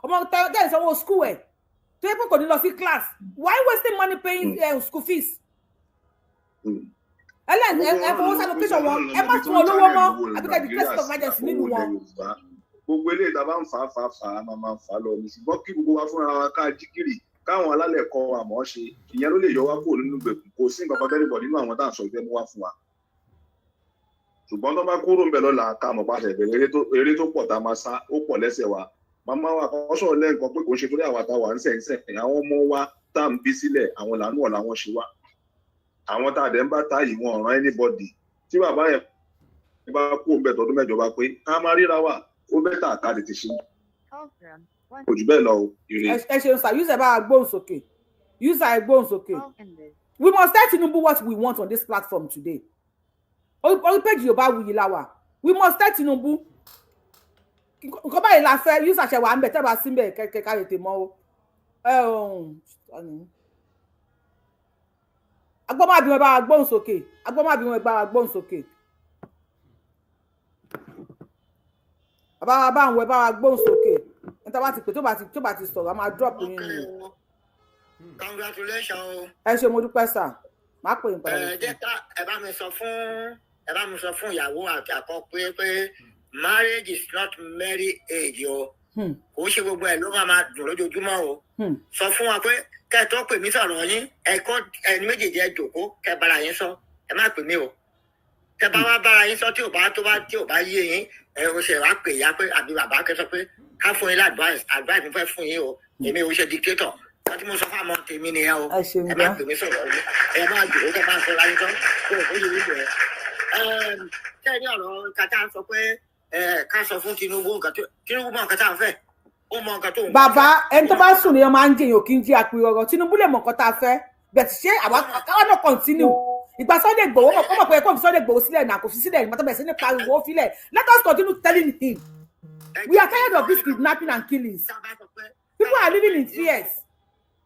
ọmọ tó ń sanwó school ẹ̀ tó yẹ pé kò ní lọ sí class, why wasting money paying school fees? Ẹlẹ́ni ẹ fowó sí allocation wọn, ẹ má fún wọn lówó mọ́, àbí ká declare state of emergency nílùú wọn. Gbogbo eléyìí tá a bá ń fà á fà á fà á, máa máa fà á lọ ní. Ṣùgbọ́n kí gbogbo wa fúnra wa ká jí kiri, káwọn alálẹ̀ kọ àmọ́ ṣe, ìyẹn ló lè yọ wá kúrò nínú ìgbèkùn. Kò sí nǹkan kan tẹ́lẹ̀ nínú àwọn tá à ń sọ ìfẹ́ mú wá fún wa. Ṣùgbọ́n tó bá kúrò ń bẹ̀ lọ́la, ká mọ̀ pàṣẹ ìbẹ̀rẹ̀ eré tó pọ̀ tá a máa sá, ó pọ̀ lẹ́sẹ̀ wa. Màmá wa kan sọ̀rọ̀ lẹ́ǹkan pé kò ń ṣe torí àwa tá a wà ń sẹ̀ ń sẹ̀, àwọn ọmọ wa tá à ń bí sílẹ̀, àwọn làánú ọ̀la wọn ṣe wá. Àwọn tá a dẹ̀ ń bá ta yìí, wọn ò rán anybody. Tí bàbá yẹn bá kú òun bẹ̀ tọdún 8 bá pé, ká máa ríra wa, ó better ká tètè ṣe. Kò jù bẹ́ẹ̀ lọ o, ire. Ẹ ṣeun sir. User, bá wa gbóhùn sókè. User, ẹ gbóhùn sókè. We must tell Tinubu what we want on this platform today. Orí page Yorùbá Wuyì la wà. We must tell Tinubu nǹkan báyìí la fẹ́. User, ṣe wà ń bẹ̀? Tẹ́ bá sí ń bẹ̀ kẹ́kẹ́, ká tètè mọ́ o. Ẹ ọ̀hún. Agbọ́n má bá wa gbóhùn sókè. Agbọ́n má bí wọn bá wa gbóhùn sókè. Bàbá wa bá àwọn ẹ bá wa gbóhùn sókè. Níta bá ti pè tó bá ti sọ̀rọ̀, a máa drop yín ni. Congratulations o. Ẹ ṣe, mo dúpẹ́ sà, má pè yín padà. Ẹ jẹ́ ká ẹ bá mi sọ fún ìyàwó àti àkọ́kọ́ pé marriage is not marry age o. Kò ń ṣe gbogbo ẹ̀ ló máa máa dùn lójoojúmọ́ o. Sọ fún wa pé kẹ́ ẹ tó pè mí sọ̀rọ̀ yín, ẹ kọ́ ẹni méjèèjì, ẹ jòkó, kẹ́ ẹ bára yín sọ. Ẹ má pè mí o. Tẹ́ bá wá bára yín sọ, tí ò bá yé yín, ẹ ò ṣe wá pè ya pé àbí bàbá kẹ́ sọ pé ká fún yín advice. Advice mo fẹ́ fún yín o, èmi ò ṣe dictator. Wọ́n tí mo sọ fún àwọn tèmi nìyẹn o. Ẹ má pè mí sọ̀rọ̀ yín, ẹ má jòkó, kẹ́ bá ń sọ láyé tán kó o yẹ wíwẹ̀ ẹ. Ṣé ẹ ní ọ̀rọ̀ kàtà sọ pé ká sọ fún Tinubu nǹkan tó Tinubu mọ nǹkan tá à ń fẹ́, ó mọ nǹkan tó ń. Bàbá, ẹni tó bá sùn ni wọn máa ń jẹyàn, kí n jí àpò ọ̀rọ̀. Tinubu lè mọ nǹkan tá a fẹ́ bẹ́ẹ̀. Ṣé àwa káwa náà continue ìgbà Sunday Igboho mọ̀, ó mọ̀ pé kò fi Sunday Igboho sílẹ̀ náà, kò fi sílẹ̀ nígbà tó bẹ̀rẹ̀ sí ní pariwo, ó filẹ̀. Let us continue telling him we are tired of this kidnapping and killings. People are living in fears.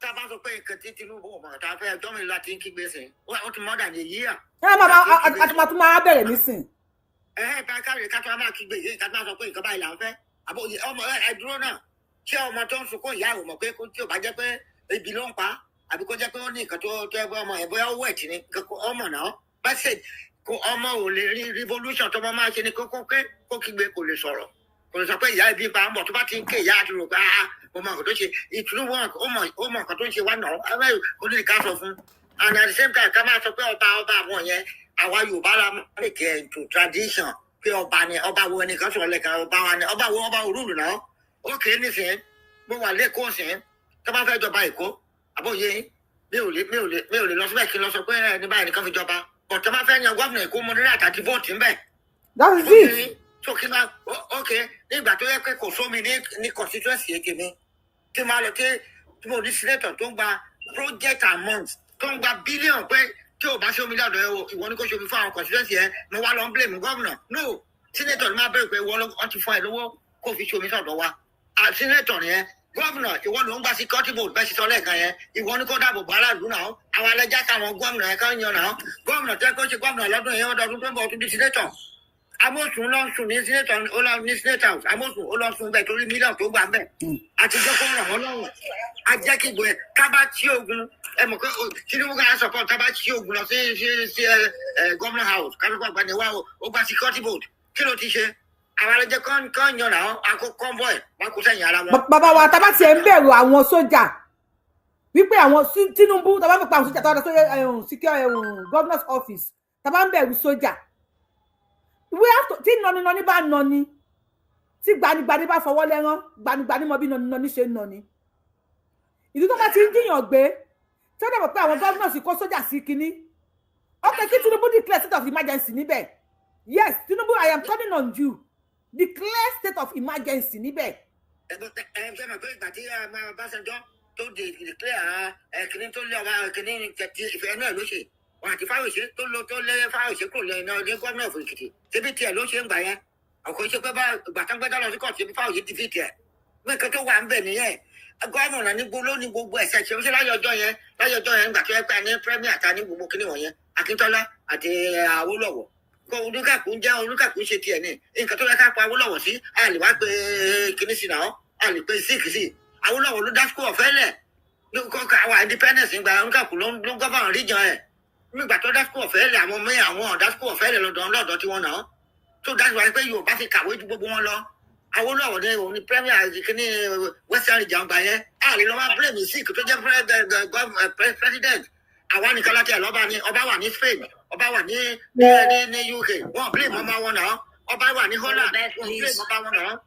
Tá a bá sọ pé nǹkan tí Tinubu ò mọ̀ tá a fẹ́, ẹjọ́ mi láti ń kígbe sìn, ó ti more than a year. Ẹ máa àti máa tún máa bẹ̀rẹ̀ nísìn. Ẹ ẹ bá káre ká tó máa kígbe yìí, ká tó máa sọ pé nǹkan báyìí là ń fẹ́. Àbò ọmọ ẹ dúró náà, ṣé ọmọ tó ń sunkún, ìyá ò mọ̀ pé tí ò bá jẹ́ pé ebi ló ń pa, àbí kó jẹ́ pé ó ní nǹkan tó ẹgbẹ́ ọmọ ẹ̀ bóyá ó wẹ̀ tí ni ọmọ náà bá ṣe kó ọmọ ò lè rí revolution tó máa ṣe ni kó kígbe. Kò lè sọ̀rọ̀, kò lè sọ pé ìyá ibi pa ń bọ̀. Tó bá ti ń ké, ìyá àti rò pé ah, mo mọ nǹkan tó ṣe ìtùnú wọn, ó mọ nǹkan tó ń ṣe wá náà. Ó ní ká sọ fún. And at the same time, ká máa sọ pé ọba ọba àwọn yẹn, àwa Yorùbá la make it into tradition pé ọba ni ọba wo ẹnìkan sọ̀rọ̀ lẹ́kan, ọba wa ni ọba wo, ọba òrùlù náà. Ó kéré nísìnyí, mo wà lẹ́kọ̀ọ́ sìn, tó bá fẹ́ jọba Èkó, àbóyé, mi ò lè lọ síbẹ̀ kí n lọ sọ pé ẹ ní báyìí nìkan fi jọba. But tó bá fẹ́ yan gómìnà Èkó, mo ní láti àti vote ńbẹ̀. That is it. So kí n máa, ok, nígbà tó yẹ pé kò sómi ní constituency èké mi, tí máa lọ tí mo ní senator tó ń gba project amount, tó ń gba billion, pé tí o bá sómi lọ́dọ̀ ẹ o, ìwọ ni kò sómi fún àwọn constituency ẹ, mo wá lọ ń blame gómìnà? No, senator ni máa bẹ̀rẹ̀ pé ìwọ ló ti fún ẹ lówó kó fi sómi sọ̀dọ̀ wa. Senator yẹn, gómìnà, ìwọ ló ń gba security vote bẹ́ẹ̀ sísọ lẹ́ẹ̀kan yẹn, ìwọ ni kó dáàbò bò aráàlú náà. Àwọn alẹ́jà káwọn gómìnà yẹn káwọn yan náà. Gómìnà tẹ́ kó ṣe gómìnà lọ́dún yẹn, ọdún tó ń bọ̀ ọdún di senator. Amósùn lọ sùn ní senator, ó lọ ní senator house. Amósùn ó lọ sùn bẹ́ẹ̀ torí mílíọ̀nù tó gbà bẹ́ẹ̀ àti jẹ́ kó ràn wọ́n lọ́wọ́. A jẹ́ kí gbọ́ ẹ kábà tí ogun ẹ mọ̀ pé Tinubu ká support tábà tí ogun lọ sí ẹ ẹ governor house kábíkọ́ àgbàdo wa, ó gba security vote. Kí ló ti ṣe? Àwọn alẹ́jẹ́ kán yan náà, akó convoy wọn kó sẹ́yìn ara wọn. Bàbá wa, tá bá tiẹ̀ ń bẹ̀rù àwọn sójà wípé àwọn Tinubu, tá bá fi pa àwọn sójà tó wà lọ sí secure governor's office, tá bá ń bẹ̀rù sójà, we have to. Tí nọninọni bá nọni, tí gbanigbani bá fọwọ́ lẹ́rán, gbanigbani mọ bí nọninọni ṣe ń nọni. Ìlú tó bá ti ń jiyàn gbé, tí wọ́n dẹ̀ mọ̀ pé àwọn governors kó sójà sí kinní, ok, kí Tinubu declare state of emergency níbẹ̀. Yes, Tinubu, I am calling on you, declare state of emergency níbẹ̀. Ẹ ẹ ṣe mọ̀ pé ìgbà tí Ọbásanjọ́ tó declare ẹ kìnní tó lé ọba kìnní ti ìfẹ́ náà ló ṣe wọn àti Fáyọ̀ṣe tó lọ tó lé Fáyọ̀ṣe kúrò lẹ́yìn náà ní gómìnà fún Èkìtì, síbi tiẹ̀ ló ṣe ń gbà yẹn. Ọkọ̀ iṣẹ́ pé bá ìgbà tán gbẹ́dá lọ sí kóòtù, síbi Fáyọ̀ṣe ti fi tiẹ̀ pé nǹkan tó wà ń bẹ̀ nìyẹn. Gómìnà ní gbolo ní gbogbo ẹ̀sẹ̀ ṣe ṣe láyé ọjọ́ yẹn, láyé ọjọ́ yẹn, nígbà tó yẹ pé a ní premier ta ní gbogbo kíní wọ̀nyẹn, Akíntọ́lá àti Awólọ́wọ̀, kó olúkàkú ń jẹ́ olúkàkú ṣe tiẹ̀ ní nǹkan tó yẹ ká pa Awólọ́wọ̀ sí. A lè wá pé kíní sí náà, a lè pé Zik sí. Awólọ́wọ̀ ló dá school ọ̀fẹ́ lẹ̀ ní kọ́ àwọn independence gba olúkàkú ló govern region ẹ̀ nígbà tó dá school ọ̀fẹ́ lẹ̀. Àwọn mẹ́rin àwọn ọ̀dá school ọ̀fẹ́ lẹ̀ lọ́dọ̀ lọ́dọ̀ tí wọ́n náà tó dájú wáyé pé Yorùbá fi kàwé ju gbogbo wọn lọ. Awólọ́wọ̀ ní òun ní premier kíní western region gbà yẹn. A lè lọ wá blame Zik tó jẹ́ president. Àwa nìkan láti ẹ̀ lọ́ba ni ọba wà ní Spain, ọba wà ní UK, wọn blame ọba wọn náà. Ọba wà ní Holland, wọn blame ọba wọn náà.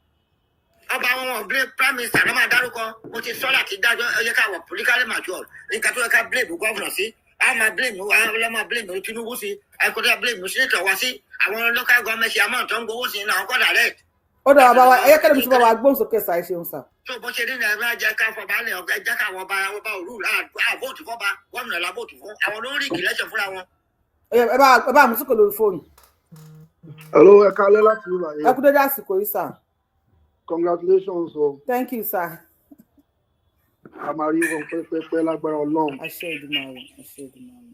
Ọba wọn blame prime minister ló máa dárúkọ. Mo ti sọ láti dájọ́, ẹ yẹ ká wọ politically mature. Nǹkan tó yẹ ká blame governor sí, a máa blame, a máa blame Tinubu sí, ẹ kò tó blame senator wa sí, àwọn local government àmọ́ tó ń gbowó sí náà kọ́ direct. Ó dà, bàbá wa, ẹ yẹ kẹ́lẹ́ mi tí bàbá wa gbóhùn sókè sà. Ẹ ṣeun sà. Tó bó ṣe ní ní ẹgbẹ́ jẹ́ ká fọba lẹ̀ ọ̀gá, jẹ́ ká àwọn ọba ọba òru à vote fọ́ba, gómìnà la vote fún, àwọn ló ń rí ìkìlẹ̀ṣẹ̀ fúnra wọn. Ẹ bá àmúsùkò lórí fóònù. Hello, ẹ kálẹ́ láti ìlú àyè. Ẹ kú dédé àsìkò yìí sà. Congratulations o. Thank you, sir. A máa rí wọn pẹ́pẹ́pẹ́ lágbára Ọlọ́run. Àṣẹ Èdùmàrè, àṣẹ Èdùmàrè.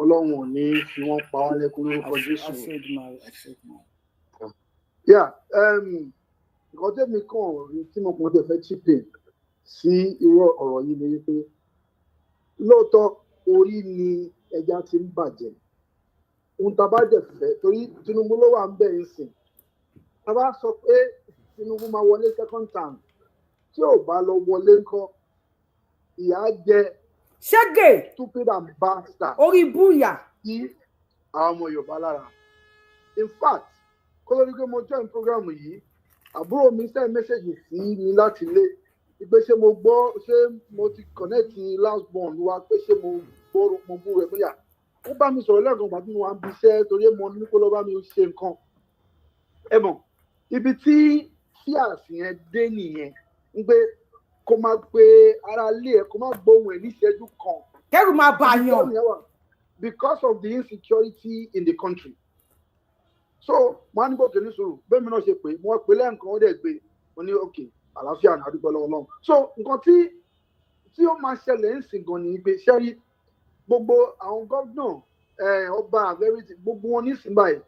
Ọlọ́run ò ní fi wọ́n pa wá lẹ́kún lórúkọ Jésù. Àṣẹ Èdùmàrè, àṣẹ Èdùmàrè. Yeah, nǹkan tẹ́mi kàn rí tí mo kàn tẹ̀ fẹ́ chip in sí irú ọ̀rọ̀ yìí ni wípé lóòótọ́ orí ni ẹja ti ń bàjẹ́. Ohun tá a bá dẹ̀ fẹ́, torí Tinubu ló wà ń bẹ̀ ń sìn. Tá a bá sọ pé Tinubu máa wọlé second term, tí ò bá lọ wọlé ńkọ́, ìyà á jẹ ṣégè stupid and bastard orí búyà sí àwọn ọmọ Yorùbá lára. In fact, kó ló ní pé mo join program yìí, àbúrò mi send message sí mi láti ilé pé ṣé mo gbọ́, ṣé mo ti connect last born wa, pé ṣé mo gbọ́ mo bú rẹ̀ bóyá ó bá mi sọ̀rọ̀ lẹ́ẹ̀kan gbàtí mo wà ń bi iṣẹ́, torí mo ní kó lọ bá mi ṣe nǹkan. Ẹ mọ̀ ibi tí fíàs yẹn dé nìyẹn, ń pé kó máa pe ara ilé ẹ, kó máa gbóhùn ẹ níṣẹ́jú kan, kẹ́rù máa bà ibi yàn. tẹ́rù yẹn wà because of the insecurity in the country. So mo á ní gòkè ní sùúrù, bẹ́ẹ̀ mi náà ṣe pé mo wá pé lẹ́ẹ̀kan, ó dẹ̀ gbé, mo ní ok, àlàáfíà ní àdúgbò lọ́wọ́ Ọlọ́run. So nǹkan tí ó máa ṣẹlẹ̀ ń sìn gan ni pé ṣẹ́rí gbogbo àwọn gómìnà, ọba àfẹ́rẹ́tì, gbogbo wọn nísìnyí báyìí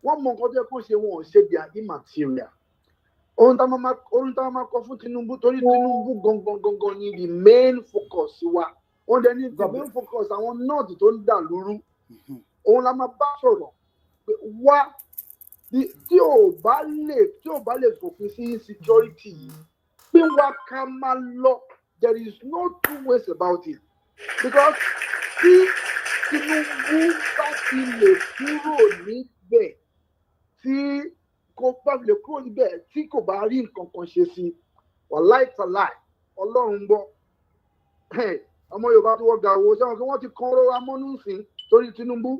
wọ́n mọ nǹkan tó yẹ kó ṣe, wọn ò ṣe, their immaterial. Ohun tá a máa kọ fún Tinubu, torí Tinubu gangan gangan ni the main focus wa, wọ́n dẹ̀ ní the God main bless. focus àwọn north tó ń dà lóru, òun la máa bá sọ̀rọ̀ pé wá tí ò bá lè, tí ò bá lè fòpin sí insecurity yìí, pín wa ká máa lọ. There is no two ways about it, because tí Tinubu bá ti lè kúrò níbẹ̀, tí kò bá lè kúrò níbẹ̀, tí kò bá rí nǹkan kan ṣe sí, wàláì tàláì, Ọlọ́run gbọ́. Ọmọ Yorùbá tí wọ́n ga owó sẹ́wọ̀n kí wọ́n ti kan rọra mọ́nú sí torí Tinubu.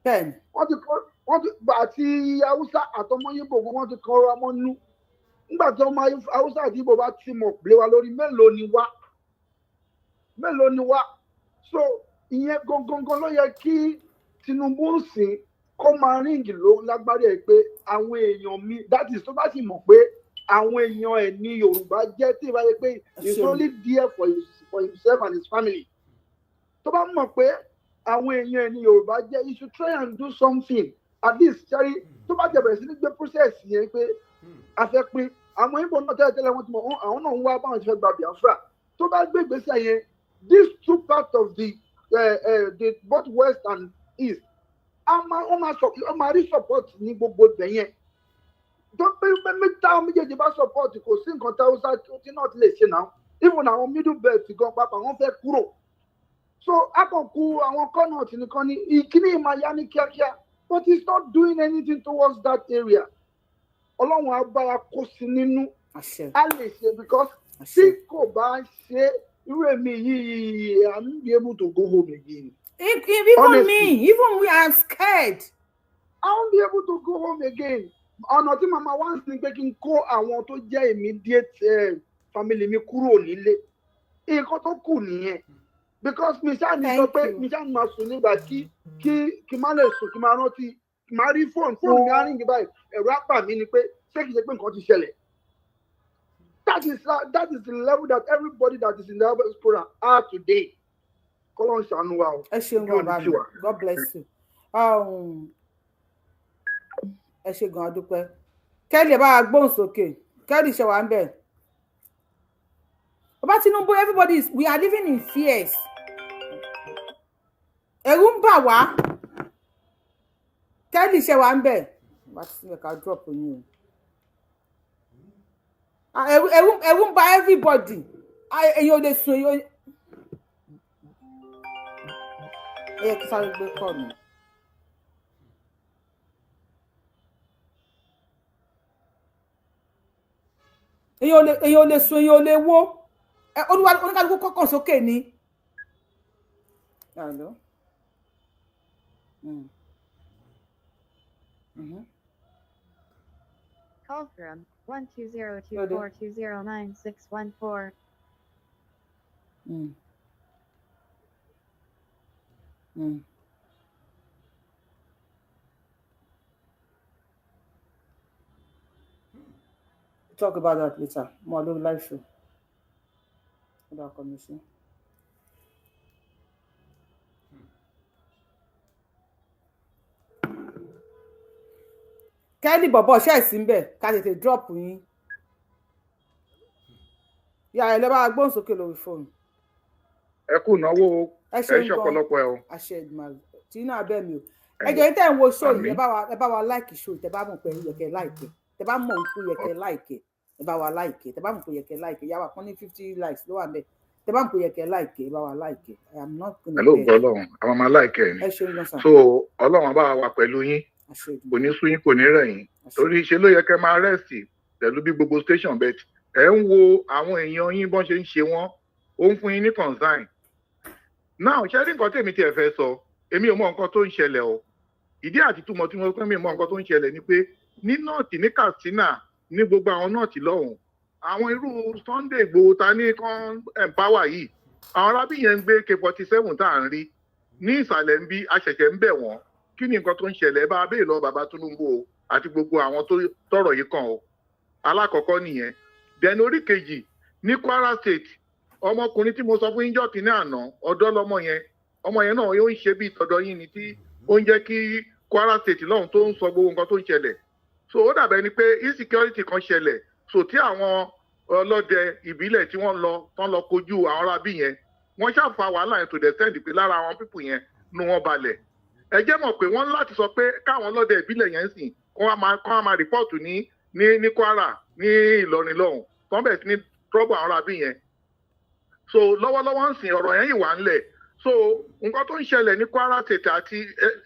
Bẹ́ẹ̀ni. Wọ́n ti kọ́, wọ́n ti àti Haúsá àtọmọ Yíbò, wọ́n ti kan rọra mọ́nú. Nígbà tí ọmọ Haúsá àti Yíbò bá ti mọ̀ lé wa lórí, mélòó ni wá, mélòó ni wá? So ìyẹn gangan ló yẹ kí Tinubu ń sìn kó máa ríǹgì ló lágbárí ẹ pé àwọn èèyàn mi, that is, tó bá sì mọ̀ pé àwọn èèyàn ẹ̀ ní Yorùbá jẹ́, tí ìbá yẹ pé Ẹ he's ṣeun. only there for himself and his family, tó bá mọ̀ pé àwọn èèyàn ẹ̀ ní Yorùbá jẹ́, he should try and do something at least. Ṣẹ́rí tó bá jẹ́ bẹ̀rẹ̀ sí ní gbé process yẹn pé a fẹ́ pín àwọn Ìgbò náà, tẹ́lẹ̀ tẹ́lẹ̀ wọ́n ti mọ̀, àwọn náà ń wá báwọn ti fẹ́ gba Biafra. Tó bá gbé ìgbésẹ̀ yẹn, these two parts of the both west and east, a máa ó máa sọ, ó máa rí support ní gbogbo ibẹ̀ yẹn. Tó pé pé mẹ́ta méjèèjì bá support, kò sí nǹkan tí Hausa tí náà ti lè ṣe náà. Even àwọn middle belt gan pàápàá, wọ́n fẹ́ kúrò. So a kàn kú àwọn kọ́nà nìkan ní ìkíní máa yá ní kíákíá, but he's not doing anything towards that area. Ọlọ́run á bá wa kó sí nínú. Àṣẹ. A lè ṣe, because tí Àṣẹ. kò bá ṣe irú èmi yìí, I won't be able to go home again. Even Honestly, me, even we, I'm scared. I won't be able to go home again. Ọ̀nà tí màmá wá ń sin pé kí n kó àwọn tó jẹ́ immediate family mi kúrò nílé, nǹkan tó kù nìyẹn, because mi ṣáà ní sọ Thank pé you. mi ṣáà ní máa sùn nígbà kí má lè sùn, kí máa rántí, kí máa rí fóònù mi á ríǹgì báyìí, ẹ̀rọ á bà mí ni pé ṣé kìí ṣe pé nǹkan ti ṣẹlẹ̀. That is the level that everybody that is in the diaspora are today. Kọ́lọ́n ṣàánú wa o. Ẹ ṣeun Ojú gan òní bàbá mi. tiwa. God bless you. Ẹ ṣe gan, adúpẹ́. Kẹ́lì, ẹ bá wa gbóhùn sókè. Kẹ́lì, ṣe wà ń bẹ̀. Bàbá Tinubu, everybody is, we are living in fears. Ẹ̀rù ń bà wá. Kẹ́lì, ṣe wà ń bẹ̀. Bá ti sílẹ̀ ká drop yín o. Ah, ẹ̀rù ń bà everybody. Ah, èèyàn ò lè sùn, èèyàn ẹ yẹ kí sáré gbé kọ́ mi. Èèyàn ò lè sùn, èèyàn ò lè wó. Oníkálukú kọ́kàn sókè ni. Hello? Call from Lóde. 12024209614. Talk about that later. Mo wà lórí live show. Ó dà kọ́ mi sí. Kẹ́lí bọ̀bọ̀ ṣẹ́ẹ̀sì ń bẹ̀ ká tètè drop yín. Yà ẹ lọ bá wa gbóhùn sókè lórí fóònù. Ẹ kú ìnáwó o. Ẹ Ẹ ṣeun ṣe gan. ọ̀pọ̀lọpọ̀ ẹ o. Àṣẹ Èdùmàrè tí iná abẹ́ mi o. Ẹ jẹ́ yín tẹ́ ń wo show yìí, ẹ bá wa like show yìí. Tẹ́ bá mọ̀ pé yẹ kẹ́ like, tẹ́ bá mọ̀ pé yẹ kẹ́ like, ẹ bá wa like. Tẹ́ bá mọ̀ pé yẹ kẹ́ like, yà wá kán ní 50 likes ló wà ń bẹ̀. Tẹ́ bá mọ̀ pé yẹ kẹ́ like, ẹ bá wa like. I am not gonna Pẹ̀lú beg. ògo Ọlọ́run, àwọn máa like ẹ ni. Ẹ ṣeun gan sir. So Ọlọ́run á bá wa wà pẹ̀lú yín. Àṣẹ Kò Èdùmàrè. ní sú yín, kò ní rẹ̀ yín, torí ṣe ló yẹ kẹ́ máa rest pẹ̀lú bí gbogbo station bet ẹ̀ ń wo àwọn èèyàn yín bọ́n ṣe ń ṣe wọ́n, ó ń fún yín ní concern. Now, ṣe rí nǹkan tèmi tiẹ̀ fẹ́ sọ, èmi ò mọ nǹkan tó ń ṣẹlẹ̀ o. Ìdí àti túmọ̀ tí mo pẹ́ mi mọ nǹkan tó ń ṣẹlẹ̀ ni pé ní North, ní Katsina, ní gbogbo àwọn North lọ́hùn, àwọn irú Sunday Igboho ta ní kan empower yìí, àwọn arábí yẹn ń gbé AK-47 tá à ń rí ní ìsàlẹ̀ ń bí aṣẹ̀ṣẹ̀ ń bẹ̀ wọ́n. Kí ni nǹkan tó ń ṣẹlẹ̀? Ẹ bá a béèrè lọ bàbá Tinubu o, àti gbogbo àwọn tó tọrọ yìí kàn o. Alákọ̀ọ́kọ́ nìyẹn. Then orí kejì, ní Kwara State, ọmọkùnrin tí mo sọ fún yín jọ́ kínní àná, ọ̀dọ́ lọmọ yẹn. Ọmọ yẹn náà yóò ń ṣe bí tọ̀dọ̀ yín ni, tí ó ń jẹ́ kí Kwara State lọ́hùn tó ń sọ gbogbo nǹkan tó ń ṣẹlẹ̀. So ó dàbẹ̀ ni pé insecurity kan ṣẹlẹ̀, so tí àwọn ọlọ́dẹ ìbílẹ̀ tí wọ́n lọ tán lọ kojú àwọn arábí yẹn, wọ́n ṣàfà wàhálà yẹn to the extent pé lára àwọn people yẹn nu wọn balẹ̀. Ẹ jẹ́ mọ̀ pé wọ́n láti sọ pé káwọn ọlọ́dẹ ìbílẹ̀ yẹn sìn kó wá máa report ní Kwara, ní Ìlọrin lọ́hùn, tó ń bẹ̀ sí ní trouble àwọn arábí yẹn. So lọ́wọ́lọ́wọ́ ń sìn, ọ̀rọ̀ yẹn yìí wà ńlẹ̀. So nǹkan tó ń ṣẹlẹ̀ ní Kwara State àti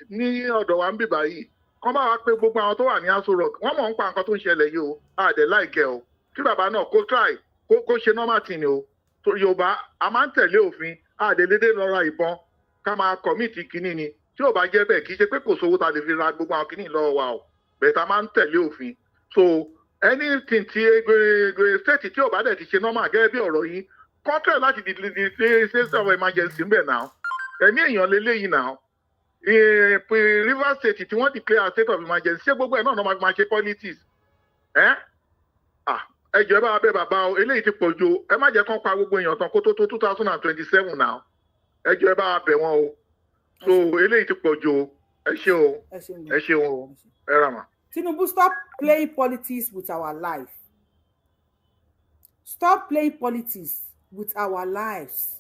ní ọ̀dọ̀ wa ń bì báyìí, kán bá wa pé gbogbo àwọn tó wà ní Aso Rock, wọ́n mọ̀ ń pa nǹkan tó ń ṣẹlẹ̀ yìí o. Àdẹ̀ láìkẹ́ o, kí bàbá náà kó try kó ṣe normal thing o. Torí Yorùbá, a máa ń tẹ̀lé òfin. Àdèlédé lọ ra ìbọn ká máa commit kínní ni. Tí ò bá jẹ́ bẹ́ẹ̀, kì í ṣe pé kò sówó ta lè fi ra gbogbo àwọn kínní lọ́wọ́ wa o, bẹ́ẹ̀ ta máa ń tẹ̀lé òfin. So anything tí state tí ò bá dẹ̀ ti ṣe normal gẹ́gẹ́ bí ọ̀rọ̀ yín, contract láti di state of emergency ń bẹ̀ náà, ẹ̀mí èèyàn lélẹ́yìn náà. Pé Rivers State tí wọ́n declare state of emergency, ṣé gbogbo ẹ̀ náà máa ṣe politics ẹ́? Ah, ẹ jọ̀ọ́, ẹ bá wa bẹ̀ bàbá o. Eléyìí ti pọ̀ ju o. Ẹ má jẹ́ kán pa gbogbo èèyàn tán kó tó 2027 náà. Ẹ jọ̀ọ́, ẹ bá wa bẹ̀ wọ́n o. So eléyìí ti pọ̀ ju o. Ẹ ṣé o. Ẹ ṣeun. Ẹ ṣeun o, ẹ rà mà. Tinubu, stop playing politics with our life. Stop playing politics with our lives.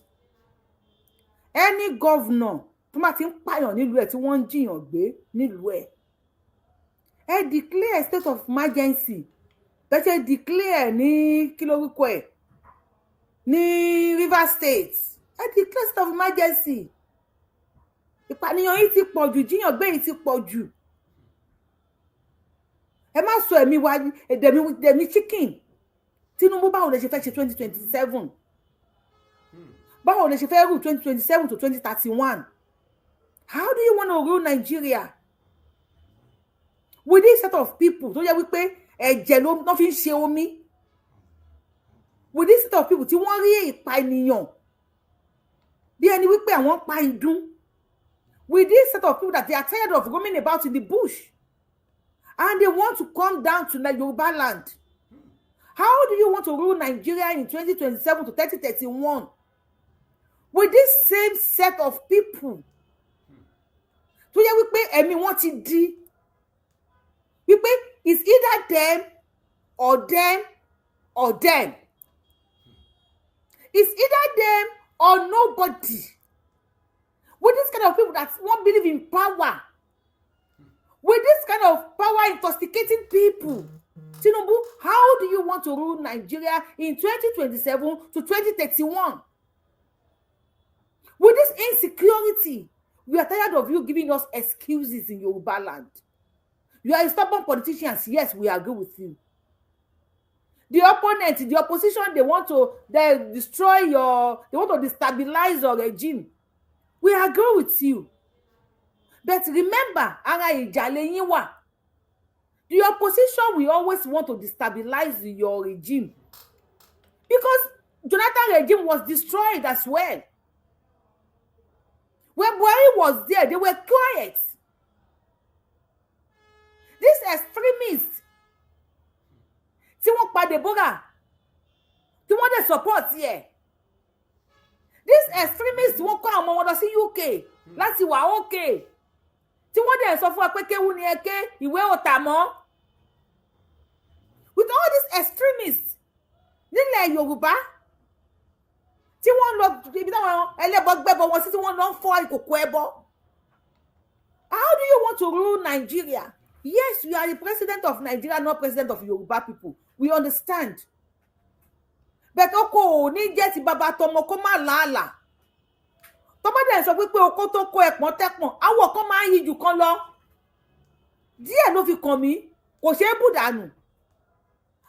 Any governor tó bá ti ń pààyàn nílùú ẹ̀, tí wọ́n ń jiyàn gbé nílùú ẹ̀, ẹ declare state of emergency. Bẹ́ẹ̀ ṣe declare ní, kí lórúkọ ẹ̀, ní Rivers State, ẹ declare state of emergency. Ìpànìyàn yìí ti pọ̀ jù, jíyàn gbé yìí ti pọ̀ jù. Ẹ má sọ ẹ̀mí wa dẹ̀mí chicken. Tinubu, báwo lè ṣe fẹ́ ṣe 2027? Báwo lè ṣe fẹ́ rule 2027 to 2031? How do you want to rule Nigeria with this set of people tó yẹ wípé ẹ̀jẹ̀ ló ló fi ń ṣe omi, with this set of people tí wọ́n rí ìpànìyàn bí ẹni wípé àwọn ń pa ìdun, with this set of people that they are tired of roaming about in the bush and they want to come down to the Yoruba land? How do you want to rule Nigeria in 2027 to 2031 with this same set of people tó yẹ wípé ẹ̀mí wọn ti di wípé it's either them or them or them, it's either them or nobody, with this kind of people that won't believe in power, with this kind of power intoxicating people? Tinubu, how do you want to rule Nigeria in 2027 to 2031 with this insecurity? We are tired of you giving us excuses in Yoruba land. You are a stubborn politician. Yes, we agree with you. The opponent, the opposition, they want to they destroy your they want to destabilize your regime. We agree with you, but remember, ara ìjà lẹ́yìn wà. The opposition will always want to destabilize your regime because Jonathan regime was destroyed as well. When Buhari was there, they were quiet. These extremists tí wọ́n pa Deborah, tí wọ́n dẹ̀ support ẹ̀, these extremists tí wọ́n kó àwọn ọmọ wọn lọ sí UK láti wà okay, tí wọ́n dẹ̀ sọ fún wa pé kéwú ni ẹ ké, ìwé ò tà mọ́. These extremists nílẹ̀ Yorùbá tí wọ́n lọ ibi táwọn ẹlẹ́bọ gbẹ́bọ wọn sí, tí wọ́n lọ ń fọ́ ìkòkò ẹbọ. How do you want to rule Nigeria? Yes, you are the president of Nigeria, not president of Yoruba people, we understand, but oko ò ní jẹ́ ti bàbá tọmọ kó má làálàá. Tọ́mọdé sọ pé oko tó kó ẹ̀pọ̀n tẹ́pọ̀n, àwọ̀ kan máa ń yí jù kan lọ. Díẹ̀ ló fi kàn mí, kò ṣeé bù dànù.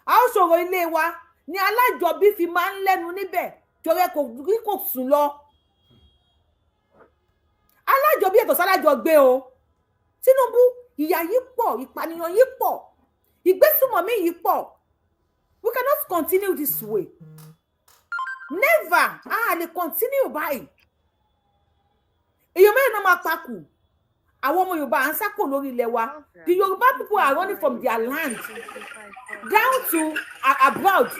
A ó sọ̀rọ̀ ilé wa ní alájọbí fi máa ń lẹ́nu níbẹ̀, torí ẹ kò rí kò sùn lọ. Alájọbí yàtọ̀ sálájọgbé o. Tinubu, ìyà yìí pọ̀, ìpànìyàn yìí pọ̀, ìgbésùmọ̀mí yìí pọ̀. We cannot continue this way, never. A lè continue báyìí. Èèyàn mẹ́rin náà máa pakù. Àwọn ọmọ Yorùbá à ń sá kúrò lórí ilẹ̀ wa. The Yorùbá people are running from their land down to abroad.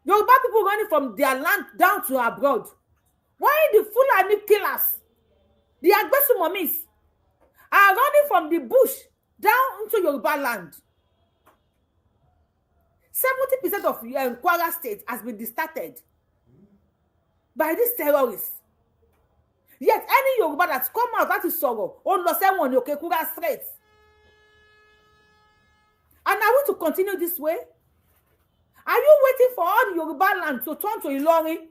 Yoruba people running from their land down to abroad, while the Fulani killers, the Agbesumomis, are running from the bush down into Yoruba land. 70% of Kwara State has been deserted by these terrorists. Yet any Yoruba that come out láti sọ̀rọ̀, ó ń lọ sẹ́wọ̀n ní Òkèkúrà straight. And are we to continue this way? Are you waiting for all the Yoruba land to turn to Ilorin?